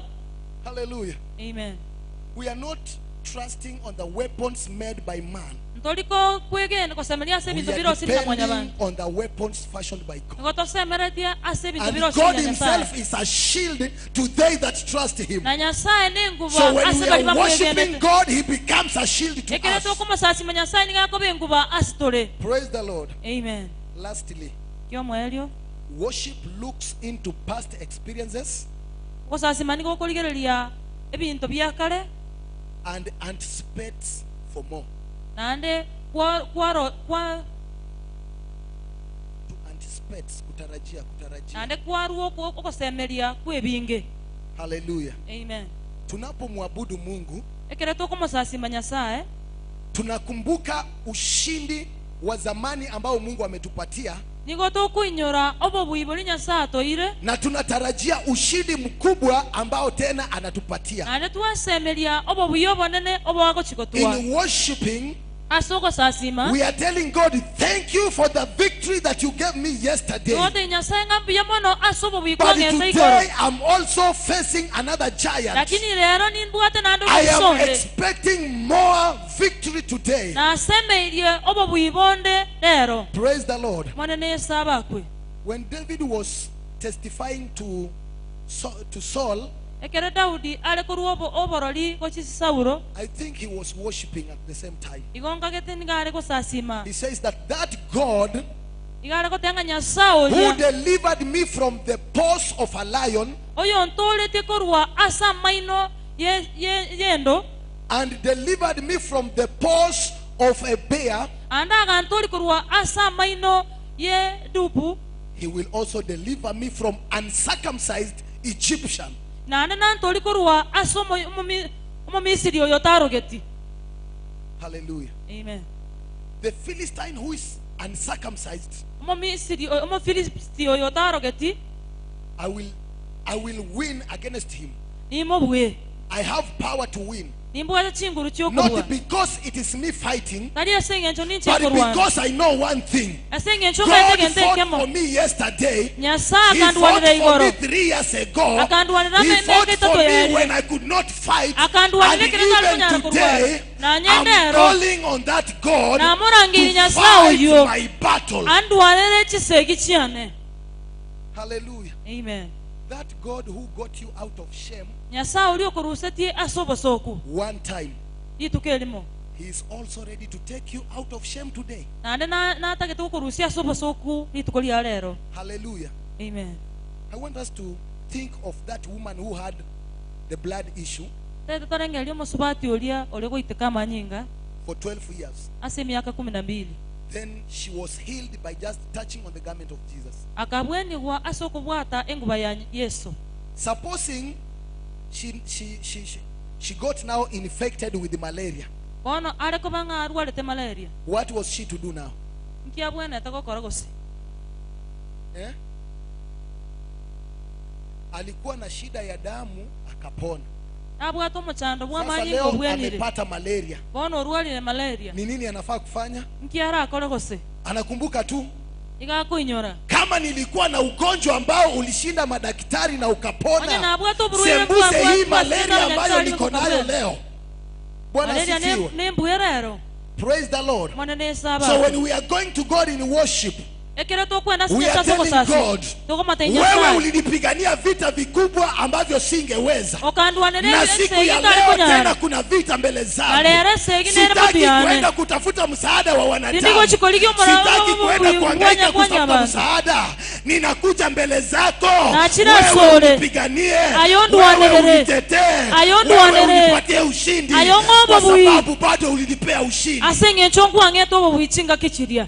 Hallelujah. Amen. We are not trusting on the weapons made by man. Ntori ko- kwegena gosemeria ase We ebinto are birosiri na mwanyabanto depending on the weapons fashioned by God. nigo tosemeretie ase ebinto And birosiri God na Nyasaye Himself is a shield to they that trust Him. na Nyasaye nenguba So when ase we bari are worshiping bamwegenete God, He becomes a shield to ekere us. tokomosasima Nyasaye nigo akoba enguba ase tore. Praise the Lord. Amen. Lastly, Kiomoerio worship looks into past experiences ogosasima nigo okorigereria ebinto bia kare and anticipates for more. naende kwa kwaro kwa To anticipate, kutarajia, kutarajia. naende kwarwo ogosemeria kwa ebinge. Hallelujah. Amen. Tunapomwabudu Mungu, Ekere tokomosasima Nyasaye tunakumbuka ushindi wa zamani ambao Mungu ametupatia nigo tokoinyora obobui bori Nyasaye atoire na tunatarajia ushindi mkubwa ambao tena anatupatia. naende twasemeria obobui obonene oboagochigotwa In worshiping, ase ogosasima we are telling God, thank you for the victory that you gave me yesterday. togotebi Nyasaye ng'a mbuya mono ase obobui But kwang'ete igoro today I'm also facing another giant. lakini rero nimbwate naende I am omoisonde expecting more victory today. nasemeirie obobui bonde rero Praise the Lord. monene Yesu abakwe. When David was testifying to Saul, Ekere Daudi are korwa oborori gochisi Saulo, I think he was worshiping at the same time. igo nkagete nigo are gosasima. He says that that God Igo are gotenga Nyasaye who oria delivered me from the paws of a lion oyo ntoretie korwa ase amaino yendo and delivered me from the paws of a bear, ande agantori korwa ase amaino ye dubu, he will also deliver me from uncircumcised Egyptian. naende nantori korwa ase omomisiri oyo tarogeti. Hallelujah. Amen. The Philistine who is uncircumcised, Omomisiri omofilisti oyo tarogeti, I will win against him. nimobue. I have power to win. Nimbwate chinguru chiokobua. Not because it is me fighting, Tari ase eng'encho ninche but korwana. because I know one thing. Ase eng'encho God nkaete gento fought ekemo. for me yesterday. Nyasaye He fought akandwanera for igoro. me 3 years ago. Akandwanera He fought emyaka for etato me yaerire. when I could not fight. Akandwanera And ekero ntari even konyara today, korwana. Na I'm nyendero. calling on that God Namorangiri to Nyasaye fight oyo. my battle. Andwanere chisegi chiane. Hallelujah. Amen. That God who got you out of shame Nyasaye ori okorusetie ase obosoku one time, rituko erimo he is also ready to take you out of shame today. naende natagete gokorusia ase obosoku rituko ria rero. Hallelujah. Amen. I want us to think of that woman who had the blood issue Tete torengeria omosubati oria ore goiteka amanyinga for 12 years. ase emiaka 12. Then she was healed by just touching on the garment of Jesus. Akabwenigwa ase okobwata enguba ya Yesu. Supposing she got now infected with malaria. Bono are kobanga arwarete malaria. What was she to do now? Nkiabwenete gokora gose? Eh? Alikuwa na shida ya damu akapona. Abwata omochando bwa Sasa manyinga leo obwenire. amepata malaria. Bono orwarire malaria. Ni nini anafaa kufanya? Nkiara akore gose? Anakumbuka tu Igakuinyora. kama nilikuwa na ugonjwa ambao ulishinda madaktari na Onye ukapona, na abwata oburwaire sembuse hii bwa malaria ambayo daktari niko nayo bukapona. leo. Bwana Malaria asifiwe. ne mbwerero. Praise the Lord. Mwana ne saba. So when we are going to God in worship, Ekere tokwenda we are sinya telling sasa. God, Tokomatenya wewe ulinipigania vita vikubwa ambavyo singeweza. Okandwanere Na siku ya leo tena kuna vita mbele zangu. Alere segi nere Sitaki mapiyane. kwenda kutafuta msaada wa wanadamu. Nindigo chikoligi omora Sitaki kwenda kuhangaika kwa kutafuta nyaba. msaada. Ninakuja mbele zako. Nachira Wewe sore. unipiganie. Ayo ndwanere. Wewe unitetee. Ayo Wewe ndwanere. unipatie ushindi. Ayo ng'ombo Kwa bui. sababu bado ulinipea ushindi. Ase ng'encho nkwang'ete obo bwichinga kichiria.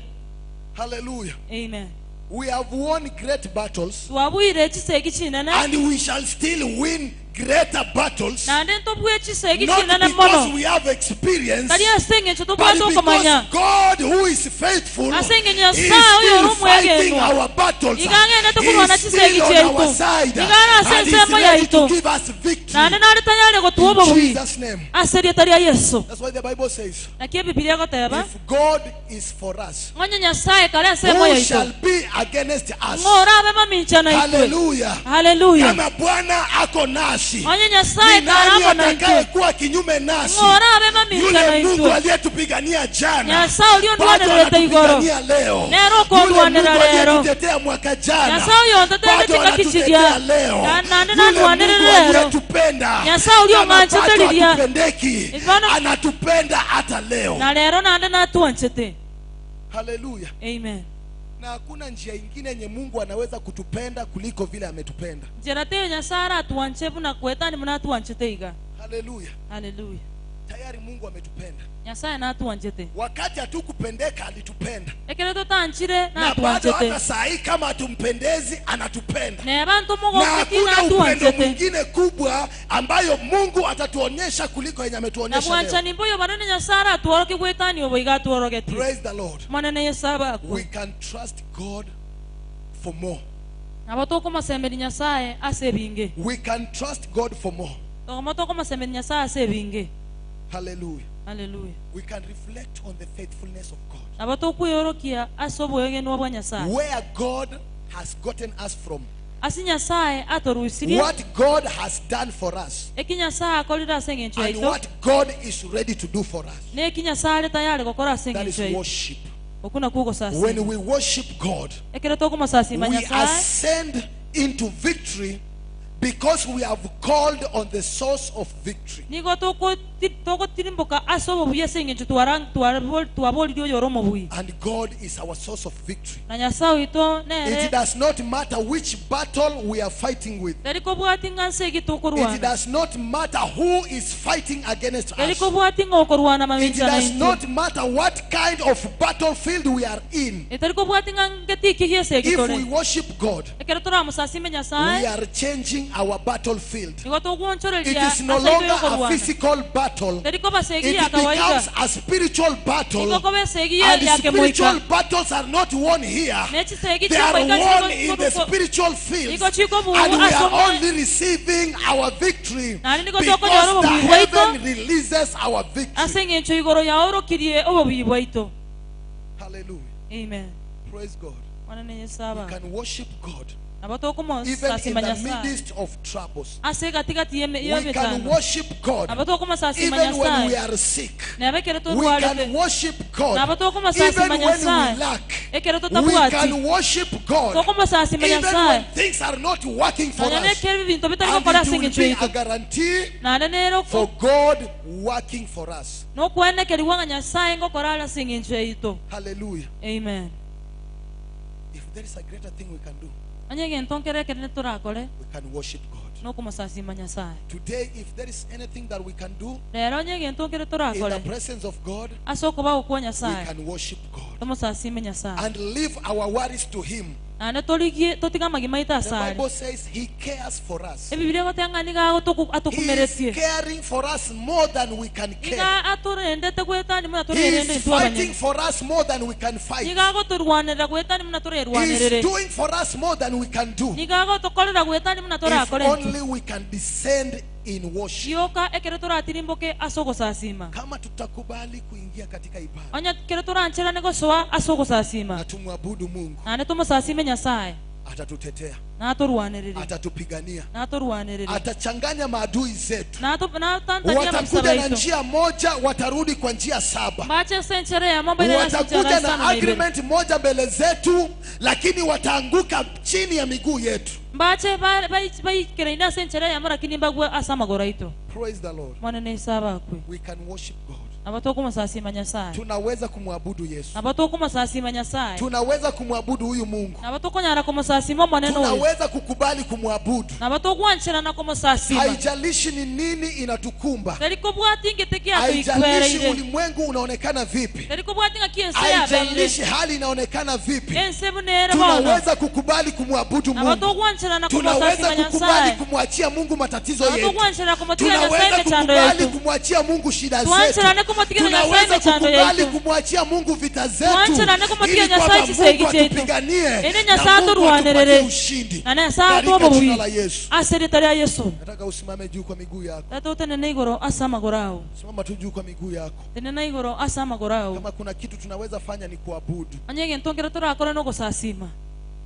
Hallelujah. Amen. We have won great battles Twabwire chisegi chinene. and we shall still win greater battles. Naende ntobwe chisegi Not chinene because mono. we have experience, Tari ase ng'encho but tobwate because okomanya. God who is faithful Ase ng'encho is Nyasaye oyo still ori fighting omwegenwa. our battles. Igang'ende He tokorwana is chisegi still on our chiaitu. side Igare ase and is ensemo ready to yaitu. give us victory. Naende nare tayari gotuwa In obobui. Jesus' name. Ase rieta ria Yesu. That's why the Bible says, Naki Ebibilia egoteba, if God is for us, ng'onye Nyasaye kare ase emo who yaitu. shall be against us? Ng'orabe mamincha naitwe. Hallelujah. Hallelujah. Kama Bwana ako nasi, nasi, Onye Nyasaye ni nani karamo naintwe, atakayekuwa kinyume nasi? ng'ora abe mamincha Yule Mungu naintwe. aliyetupigania jana Nyasaye ulio bado ndwanererete igoro. anatupigania leo. Nero Yule okondwanera Mungu rero. aliyetutetea mwaka jana Nyasaye oyo ontetete bado chingaki anatutetea chiria. leo. Na- nande Yule Mungu nandwanerere rero. aliyetupenda Nyasaye ulio kama ng'anchete bado riria. hatupendeki, Ivano- anatupenda hata leo. Na rero nande natwanchete. Haleluya! Amen. Na hakuna njia ingine yenye Mungu anaweza kutupenda kuliko vile ametupenda. Njera teyo Nyasaye aratwanche buna kwetani buna atwanchete iga. Haleluya! Haleluya. Tayari Mungu ametupenda. Nyasaye natwanchete. Wakati hatukupendeka alitupenda, Ekero totanchire na bado natwanchete. hata saa hii kama hatumpendezi anatupenda. Neba Na ntomogoketi hakuna upendo natwanchete. mwingine kubwa ambayo Mungu atatuonyesha kuliko yenye Na ametuonyesha leo. bwanchani mboyo banene Nyasaye aratworoke gwetani obo iga atworogeti. Praise the Lord. Mwanene Yesu We abakwe. can trust God for more. Nabo tokomosemeri Nyasaye ase ebinge. We can trust God for more. Tokoma tokomosemeri Nyasaye ase ebinge. Hallelujah. Haleluya. We can reflect on the faithfulness of God. Nabo tokweyorokia ase obwegenwa bwa Nyasaye. Where God has gotten us from. Ase Nyasaye atorusirie. What God has done for us. Eki Nyasaye akorire ase eng'encho And yaito. what God is ready to do for us. Neki Nyasaye are tayari gokora ase That is eng'encho yaito. worship. Oku nakwo When ogosasima. we worship God, Ekero tokomosasima we Nyasaye ascend into victory because we have called on the source of victory. nigo togotirimboka ase obobuya ase eng'encho twaboririe oyo ore omobuya. And God is our source of victory. Na Nyasaye oito nere It does not matter which battle we are fighting with. tari kobwati ng'a nse egi It tokorwana. does not matter who is fighting against Tari us. kobwati ng'a okorwana It mamincha does naintwe. not matter what kind of battlefield we are in. Etari kobwati ng'a ngetiki giese egi If tore. we worship God, Ekero toramosasime we Nyasaye are changing our battlefield. nigo It togwonchoreria is no ase aito longer a yokorwana. physical battle. Tari koba segi It ya becomes kawaida. a spiritual battle. Nigo koba esegi And ya spiritual kemoika. battles are not won here. Nechisegi They are chimoika won in the spiritual fields. Nigo chikobu And we are asome- only receiving our victory Nari nigo because tokonyora the obobuya bwaito. heaven releases our victory. Ase eng'encho igoro yaorokirie obobuya bwaito. Hallelujah. Amen. Praise God. Mwanene Yesu We aba. can worship God Nabo even in tokomosasima the Nyasaye. midst of troubles. Ase gatigati We can y'emechando. worship God Nabo tokomosasima even when we Nyasaye. are sick. Nabo ekero We torwarete. can worship God Nabo tokomosasima even when we Nyasaye. lack. Ekero We totabwati. can worship God Tokomosasima even when Nyasaye. things are not working for Nonya us. nekero ebinto bitari And gokora it ase will eng'encho be a yaito. guarantee Naende nero for God working for us. nokwenekerigwa ng'a Nyasaye ngokora are ase eng'encho yaito. Hallelujah. Amen. If there is a greater thing we can do, Onye egento nkere ekenene torakore we can worship God. nokomosasima Nyasaye. Today, if there is anything that we can do Rero onye egento nkere in the torakore presence of God, ase okobao kwa we Nyasaye can worship God tomosasime Nyasaye. and leave our worries to Him. Naende torigie totige amagima aito The ase are. Bible says He cares for us. Ebibilia egoteba ng'a nigo He is atokumeretie. caring for us more than we can care. Iga atorendete gwetani muna He torerende is intwe fighting abanyene. for us more than we can fight. Nigo agotorwanera gwetani muna He torerwanerere. is doing for us more than we can do. Nigo agotokorera gwetani muna If torakore intwe. only we can descend in worship. Gioka ekero toratirimboke ase ogosasima. Kama tutakubali kuingia katika ibada Onye kero torancherane gosoa ase ogosasima. na tumwabudu Mungu, Naende tomosasime Nyasaye. atatutetea, Natorwanerere. atatupigania, Natorwanerere. atachanganya maadui zetu. Natantania ababisa Watakuja na baito. njia moja, watarudi kwa njia saba. Mbache ase enchere yamo mbaire ase enchera Watakuja isano na na ibere. agreement moja mbele zetu, lakini wataanguka chini ya miguu yetu. Mbache baikereine ase enchera yamo lakini mbagwe ase amagoro aito. Praise the Lord. Mwanene Yesu abakwe. We can worship God. Nabo tokomosasima Nyasaye. Tunaweza kumwabudu Yesu, Nabo tokomosasima Nyasaye. tunaweza kumwabudu huyu Mungu, Nabo tokonyara komosasima omonene oyo. tunaweza kukubali kumwabudu. Nabo togwancherana komosasima. Haijalishi ni nini inatukumba, Tari kobwati ngete haijalishi kiatoikwereire. ulimwengu unaonekana vipi, Tari kobwati ng'aki ense yabeire. haijalishi hali inaonekana vipi, Ense bunere bono. tunaweza kukubali kumwabudu Nabo Mungu. togwancherana Tunaweza komosasima kukubali Nyasaye. kumwachia Mungu matatizo Nabo yetu. togwancherana komotiga Nyasaye Tunaweza emechando kukubali yetu. kumwachia Mungu shida zetu. Twancherane komotiga Nyasaye Tunaweza emechando kukubali yetu. kumwachia Mungu vita zetu Twancherane komotiga ili Nyasaye kwamba chisegi Mungu chetu. atupiganie Ene na Nyasaye Mungu aturwanerere. atupatie ushindi Na Nyasaye katika atuobo jina la buyi. Yesu. Ase rita ria Yesu. Nataka usimame juu kwa miguu yako. Tata otenene igoro ase amagoro ao. Simama tu juu kwa miguu yako. Tenena igoro ase amagoro ao. Kama kuna kitu tunaweza fanya ni kuabudu. Onye egento nkere torakore nogosasima.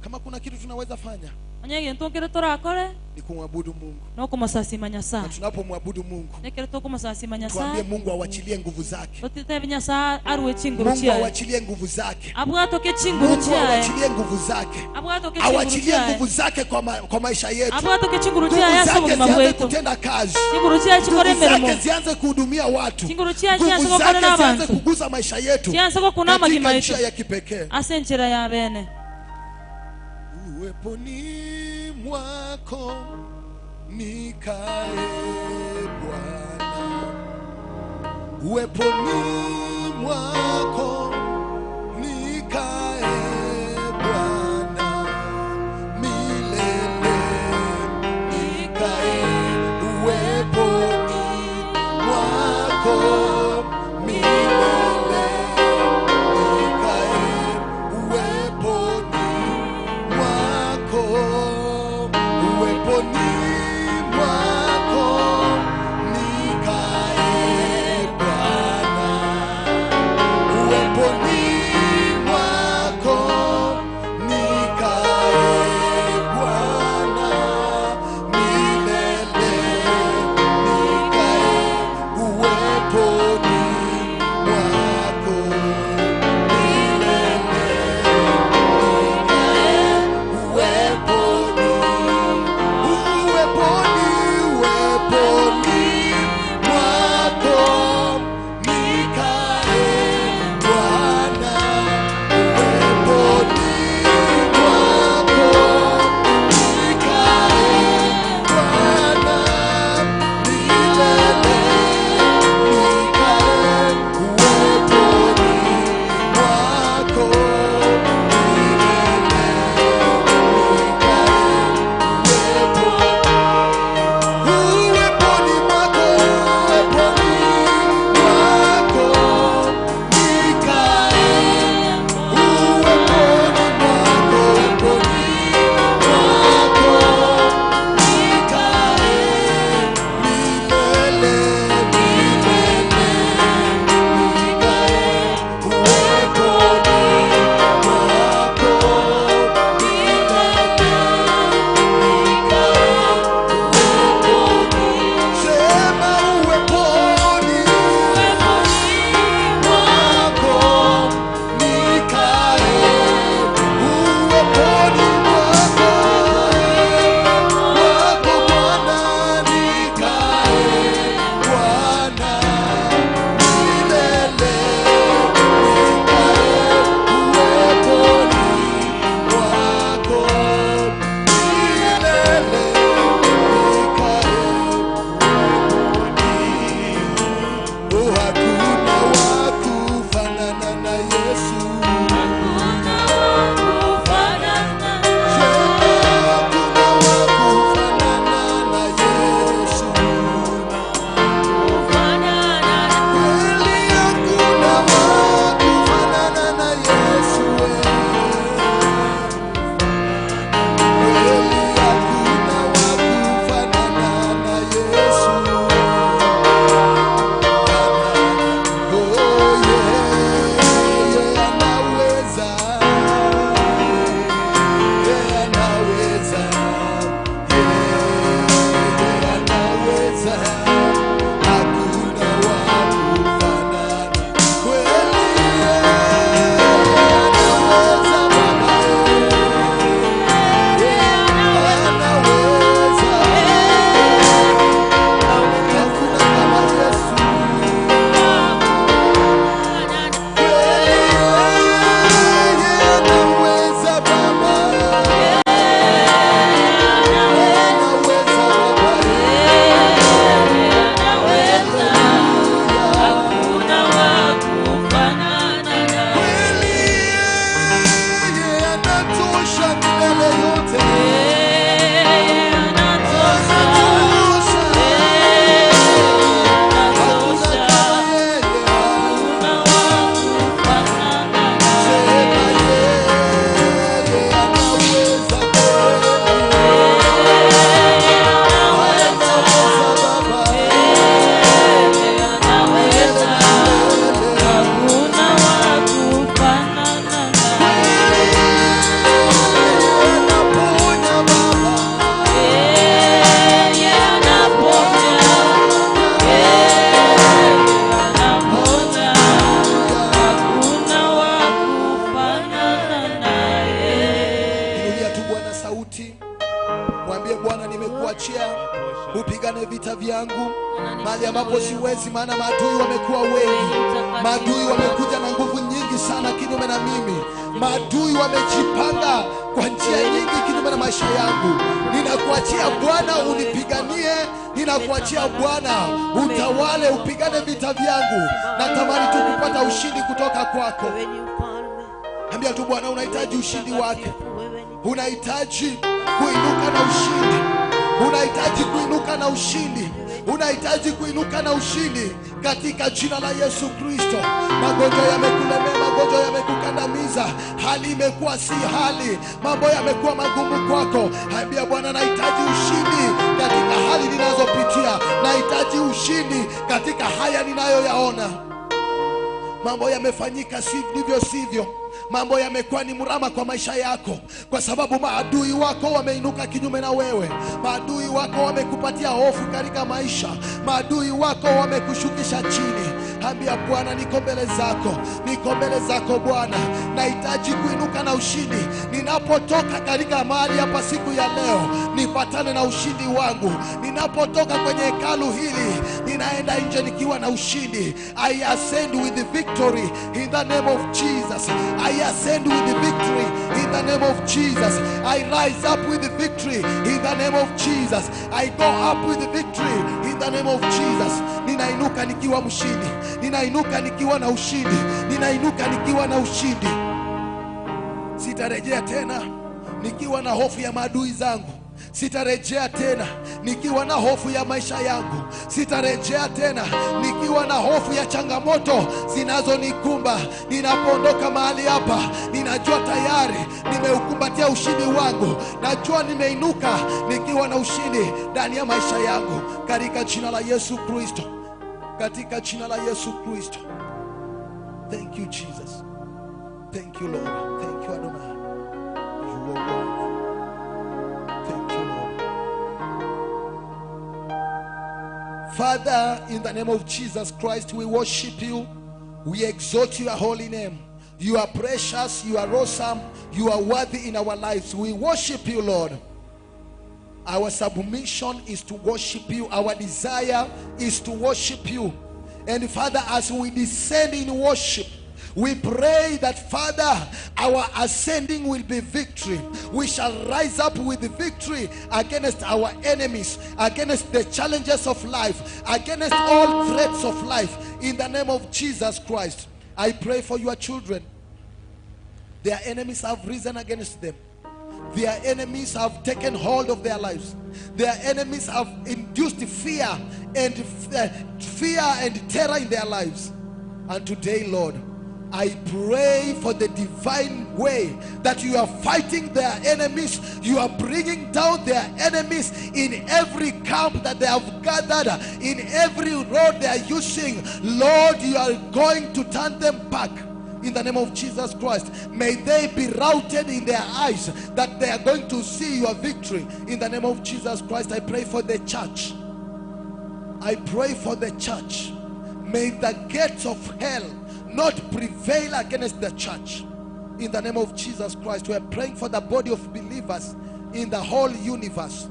Kama kuna kitu tunaweza fanya Onye egento nkere torakore ni kumwabudu Mungu, nokomosasima na Nyasaye. tunapomwabudu Mungu Nekere tokomosasima tuambie Nyasaye. Mungu awachilie nguvu zake. Totitebi Nyasaye arue chinguru Mungu chiaye. awachilie nguvu zake. Abwatoke chinguru Mungu chiaye. awachilie nguvu zake, Abwatoke chinguru awachilie chiaye. nguvu zake kwa, ma, kwa maisha yetu. Abwatoke chinguru Nguvu chiaye ase zake obogima zianze bwetu. kutenda kazi, Chinguru chiaye chikore nguvu emeremo. zake zianze kuhudumia watu, Chinguru chiaye nguvu chianze gokora zake zianze n'abantu. kugusa maisha yetu Chianze gokuna amagima katika yetu. njia ya kipekee. Ase enchera ya bene. Uweponi mwako nikae Bwana, uweponi mwako nikae Bwana, milele nikae uweponi mwako milele nikae uweponi mwako uweponi mwako nikae Bwana, uweponi mwako nikae Bwana, milele nikae uweponi ambapo siwezi, maana maadui wamekuwa wengi. Maadui wamekuja na nguvu nyingi sana kinyume na mimi. Maadui wamejipanga kwa njia nyingi kinyume na maisha yangu. Ninakuachia Bwana unipiganie, ninakuachia Bwana utawale, upigane vita vyangu. Natamani tu kupata ushindi kutoka kwako. Wewe ni mfalme. Ambia tu Bwana, unahitaji ushindi wake, Mtakatifu, wewe ni unahitaji kuinuka na ushindi, unahitaji kuinuka na ushindi, unahitaji kuinuka na ushindi katika jina la Yesu Kristo. Magonjwa yamekulemea, magonjwa yamekukandamiza, hali imekuwa si hali, mambo yamekuwa magumu kwako. Ambia Bwana, nahitaji ushindi katika hali ninazopitia, nahitaji ushindi katika haya ninayoyaona. Mambo yamefanyika si ndivyo sivyo, mambo yamekuwa ni mrama kwa maisha yako, kwa sababu maadui wako wameinuka kinyume na wewe. Maadui wako wamekupatia hofu katika maisha, maadui wako wamekushukisha chini. Ambia Bwana, niko mbele zako, niko mbele zako Bwana, nahitaji kuinuka na ushindi. Ninapotoka katika mahali hapa siku ya leo, nipatane na ushindi wangu. Ninapotoka kwenye hekalu hili, ninaenda nje nikiwa na ushindi. I ascend with the victory in the name of Jesus. I ascend with the victory in the name of Jesus. I rise up with the victory in the name of Jesus. I go up with the victory in the name of Jesus. Ninainuka nikiwa mshindi, ninainuka nikiwa na ushindi, ninainuka nikiwa na ushindi. Sitarejea tena nikiwa na hofu ya maadui zangu. Sitarejea tena nikiwa na hofu ya maisha yangu. Sitarejea tena nikiwa na hofu ya changamoto zinazonikumba. Ninapoondoka mahali hapa, ninajua tayari nimeukumbatia ushindi wangu. Najua nimeinuka nikiwa na ushindi ndani ya maisha yangu, katika jina la Yesu Kristo, katika jina la Yesu Kristo. Thank you Jesus. Thank you, Lord. Thank you, Adonai. You are worthy. Thank you, Lord. Father, in the name of Jesus Christ, we worship you. We exalt your holy name. You are precious, you are awesome, you are worthy in our lives. We worship you, Lord. Our submission is to worship you. Our desire is to worship you. And Father, as we descend in worship, we pray that, Father, our ascending will be victory. We shall rise up with victory against our enemies, against the challenges of life, against all threats of life. In the name of Jesus Christ, I pray for your children. Their enemies have risen against them. Their enemies have taken hold of their lives. Their enemies have induced fear and fear and terror in their lives. And today, Lord, I pray for the divine way that you are fighting their enemies. You are bringing down their enemies in every camp that they have gathered, in every road they are using. Lord, you are going to turn them back. In the name of Jesus Christ, may they be routed in their eyes that they are going to see your victory. In the name of Jesus Christ, I pray for the church. I pray for the church. May the gates of hell not prevail against the church. In the name of Jesus Christ, we are praying for the body of believers in the whole universe.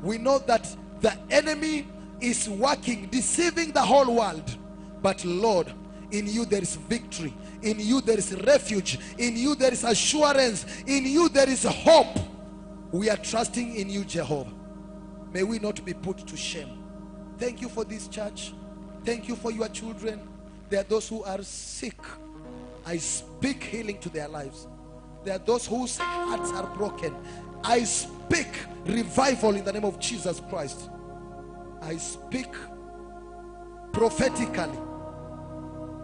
We know that the enemy is working, deceiving the whole world. But Lord, in you there is victory. In you there is refuge. In you there is assurance. In you there is hope. We are trusting in you, Jehovah. May we not be put to shame. Thank you for this church. Thank you for your children. There are those who are sick. I speak healing to their lives. There are those whose hearts are broken. I speak revival in the name of Jesus Christ. I speak prophetically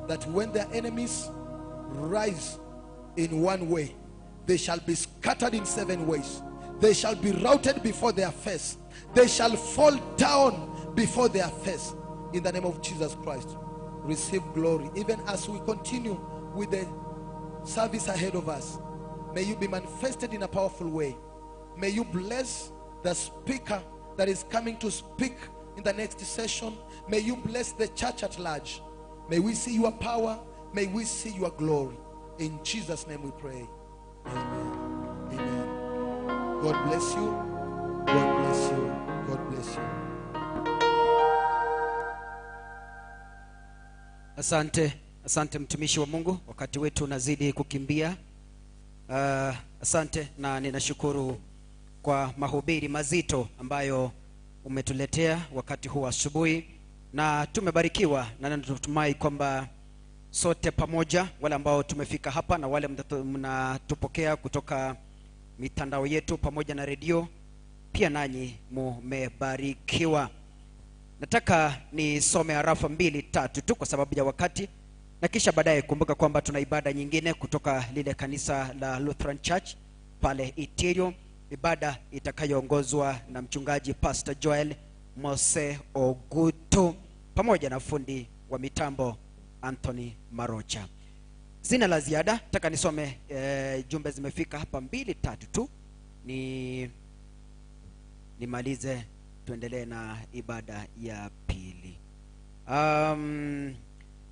that when their enemies rise in one way, they shall be scattered in seven ways. They shall be routed before their face. They shall fall down before their face. In the name of Jesus Christ, receive glory. Even as we continue with the service ahead of us, may you be manifested in a powerful way. May you bless the speaker that is coming to speak in the next session. May you bless the church at large. May we see your power. May we see your glory. In Jesus' name we pray. Amen. Amen. God bless you. God bless you. God bless you. Asante, asante mtumishi wa Mungu, wakati wetu unazidi kukimbia. Asante na ninashukuru kwa mahubiri mazito ambayo umetuletea wakati huu asubuhi, na tumebarikiwa na natumai kwamba sote pamoja, wale ambao tumefika hapa na wale mnatupokea kutoka mitandao yetu pamoja na redio, pia nanyi mumebarikiwa. Nataka nisome harafa mbili tatu tu kwa sababu ya wakati, na kisha baadaye kumbuka kwamba tuna ibada nyingine kutoka lile kanisa la Lutheran Church pale Itirio, ibada itakayoongozwa na mchungaji Pastor Joel Mose Ogutu pamoja na fundi wa mitambo Anthony Marocha. Sina la ziada, nataka nisome jumbe zimefika hapa mbili tatu tu, ni nimalize tuendelee na ibada ya pili.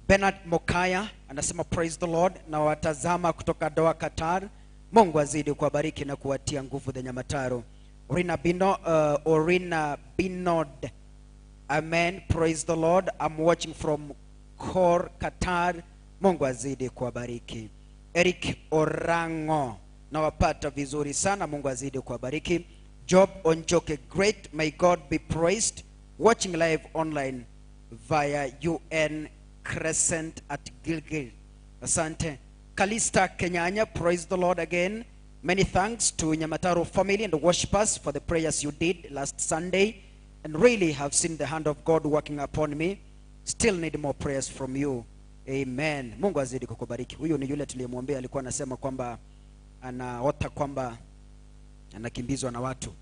Bernard Mokaya anasema praise the Lord, na watazama kutoka Doha, Qatar. Mungu azidi kuwabariki na kuwatia nguvu the Nyamataro. Orina Bino, Orina Binod. Amen. Praise the Lord. I'm watching from Khor, Qatar. Mungu azidi kuwabariki. Eric Orango, nawapata vizuri sana. Mungu azidi kuwabariki. Job Onjoke, great. May God be praised. Watching live online via UN Crescent at Gilgil. Asante. Kalista Kenyanya, praise the Lord again. Many thanks to Nyamataro family and the worshipers for the prayers you did last Sunday, and really have seen the hand of God working upon me. Still need more prayers from you. Amen. Mungu azidi kukubariki. Huyu ni yule tuliyemwombea, alikuwa anasema kwamba anaota kwamba anakimbizwa na watu.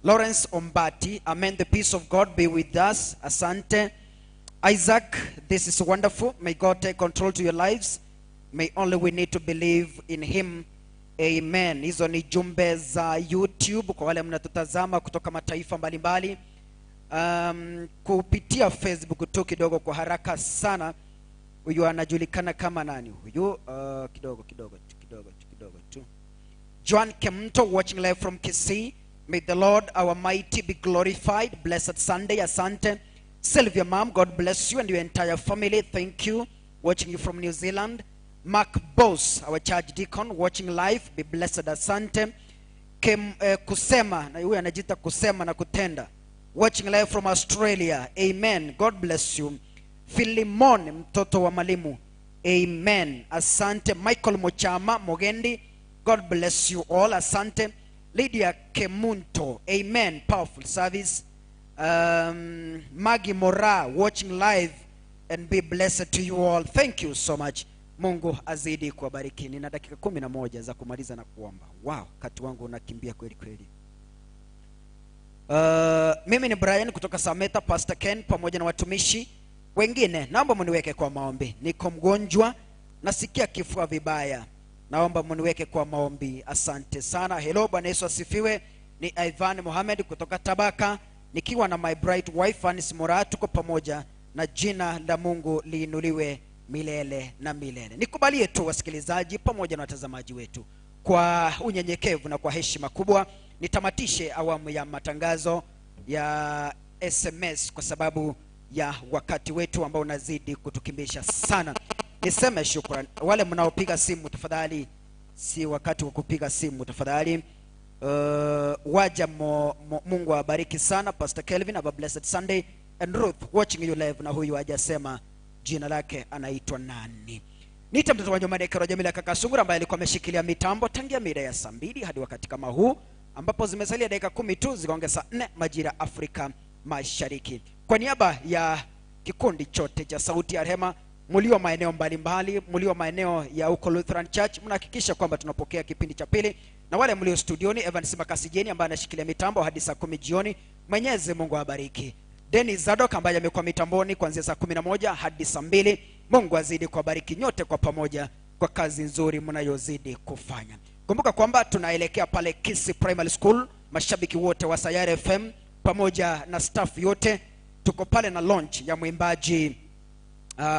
Lawrence Ombati, amen. The peace of God be with us. Asante. Isaac, this is wonderful. May God take control to your lives. May only we need to believe in him. Amen. Hizo ni jumbe za YouTube kwa wale mnatutazama kutoka mataifa mbalimbali. Kupitia Facebook tu kidogo kwa haraka sana. Huyu anajulikana kama nani huyu? Kidogo kidogo tu, kidogo tu, kidogo tu. Joan Kemto watching live from Kisii. May the Lord our mighty be glorified. Blessed Sunday. Asante. Sylvia ma'am, God bless you and your entire family. Thank you. Watching you from New Zealand. Mark Bose, our church deacon, watching live. Be blessed. Asante. Kem, kusema na huyu anajiita kusema na kutenda. Watching live from Australia. Amen. God bless you. Philemon, mtoto wa mwalimu. Amen. Asante. Michael Mochama Mogendi, God bless you all. Asante. Lydia Kemunto, amen. Powerful service. Maggie Mora, watching live, and be blessed to you all. Thank you so much. Mungu azidi kuwabariki. Nina dakika 11 za kumaliza na kuomba. Wow, wakati wangu unakimbia kweli kweli. Mimi ni Brian kutoka Sameta, Pastor Ken pamoja na watumishi wengine. Naomba mniweke kwa maombi. Niko mgonjwa, nasikia kifua vibaya. Naomba mniweke kwa maombi. Asante sana. Hello, Bwana Yesu asifiwe. Ni Ivan Mohamed kutoka Tabaka, nikiwa na my bright wife Anis Mora, tuko pamoja na jina la Mungu liinuliwe milele na milele. Nikubalie tu wasikilizaji pamoja na watazamaji wetu, kwa unyenyekevu na kwa heshima kubwa nitamatishe awamu ya matangazo ya SMS kwa sababu ya wakati wetu ambao unazidi kutukimbisha sana. Niseme shukrani wale mnaopiga simu, tafadhali, si wakati wa kupiga simu tafadhali. Waja Mungu awabariki sana. Pastor Kelvin, have a blessed Sunday. And Ruth watching you live, na huyu hajasema jina lake anaitwa nani. Niite mtoto wa nyumbani Kero Jamila kaka Sungura ambaye alikuwa ameshikilia mitambo tangia mida ya saa 2 hadi wakati kama huu ambapo zimesalia dakika 10 tu zigonge saa 4 majira Afrika Mashariki. Kwa niaba ya kikundi chote cha Sauti ya Rehema, mlio maeneo mbalimbali, mlio maeneo ya huko Lutheran Church, mnahakikisha kwamba tunapokea kipindi cha pili, na wale mlio studioni, Evans Makasijeni ambaye anashikilia mitambo hadi saa 10 jioni, Mwenyezi Mungu awabariki. Dennis Zadok ambaye amekuwa mitamboni kuanzia saa 11 hadi saa 2, Mungu azidi kuwabariki nyote kwa pamoja kwa kazi nzuri mnayozidi kufanya. Kumbuka kwamba tunaelekea pale Kisii Primary School, mashabiki wote wa Sayari FM pamoja na staff yote tuko pale na launch ya mwimbaji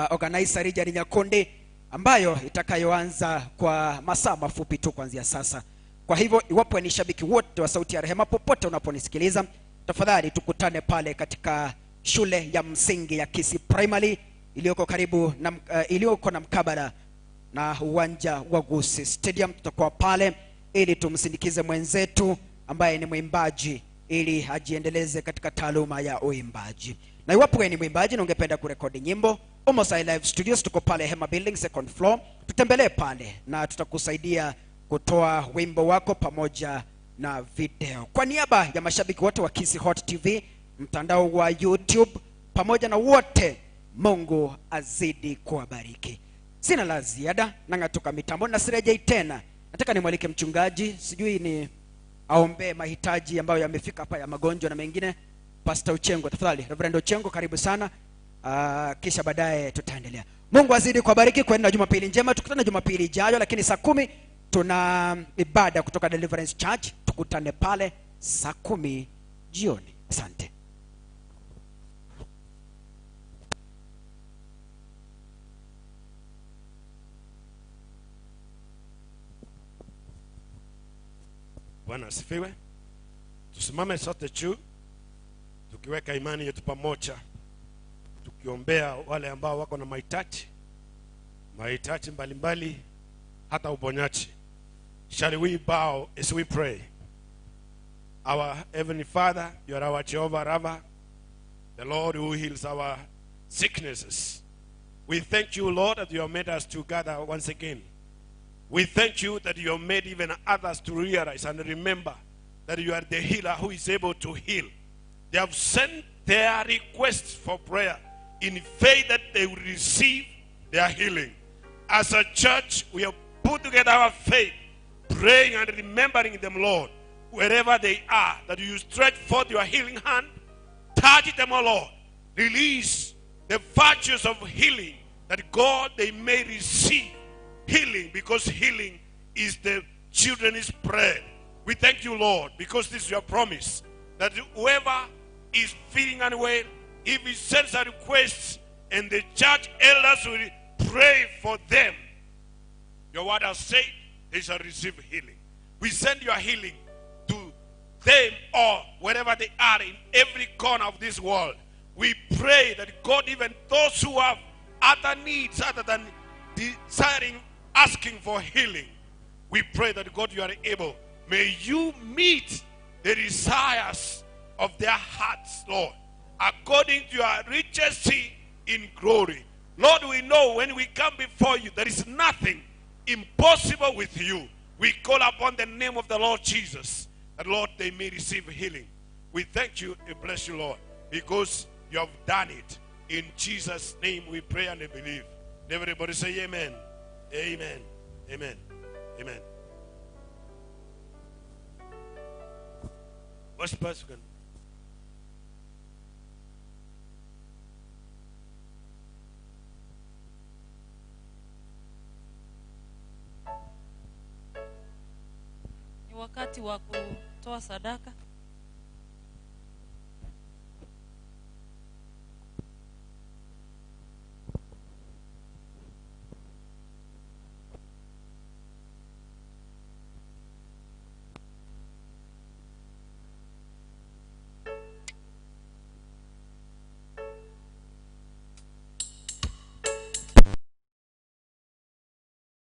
organizer Richard Nyakundi ambayo itakayoanza kwa masaa mafupi tu kuanzia sasa. Kwa hivyo iwapo ni shabiki wote wa Sauti ya Rehema popote unaponisikiliza, tafadhali tukutane pale katika shule ya msingi ya Kisii Primary iliyoko karibu na iliyoko na mkabala na uwanja wa Gusii Stadium. Tutakuwa pale ili tumsindikize mwenzetu ambaye ni mwimbaji ili ajiendeleze katika taaluma ya uimbaji. Na iwapo wewe ni mwimbaji na ungependa kurekodi nyimbo, Omosai Live Studios tuko pale Hema Building second floor. Tutembelee pale na tutakusaidia kutoa wimbo wako pamoja na video. Kwa niaba ya mashabiki wote wa Kisii Hot TV, mtandao wa YouTube pamoja na wote, Mungu azidi kuwabariki. Sina la ziada, nang'atuka mitambo na sirejei tena. Nataka nimwalike mchungaji, sijui ni aombee mahitaji ambayo yamefika hapa ya magonjwa na mengine. Pastor Uchengo, tafadhali. Reverend Uchengo, karibu sana. Kisha baadaye tutaendelea. Mungu azidi kuwabariki. Kwenda Jumapili njema, tukutane Jumapili ijayo, lakini saa 10 tuna ibada kutoka Deliverance Church. Tukutane pale saa 10 jioni. Asante. Bwana asifiwe. Tusimame sote juu tukiweka imani yetu pamoja, tukiombea wale ambao wako na mahitaji, mahitaji mbalimbali, hata uponyaji. Shall we bow as we pray? Our Heavenly Father, you are our Jehovah Rapha, the Lord who heals our sicknesses. We thank you, Lord, that you have made us to gather once again. We thank you that you have made even others to realize and remember that you are the healer who is able to heal. They have sent their requests for prayer in faith that they will receive their healing. As a church, we have put together our faith, praying and remembering them, Lord, wherever they are, that you stretch forth your healing hand, touch them, O Lord, release the virtues of healing, that God, they may receive healing, because healing is the children's bread. We thank you, Lord, because this is your promise, that whoever is feeling unwell, if he sends a request, and the church elders will pray for them, your word has said they shall receive healing. We send your healing to them all, wherever they are, in every corner of this world. We pray that God, even those who have other needs other than desiring, asking for healing, we pray that God, you are able. May you meet the desires of their hearts, Lord, according to your riches in glory. Lord, we know when we come before you, there is nothing impossible with you. We call upon the name of the Lord Jesus, that, Lord, they may receive healing. We thank you and bless you, Lord, because you have done it. In Jesus' name we pray and believe. Everybody say amen. Amen. Amen. Amen. Worshipers, you can. Ni wakati wa kutoa sadaka.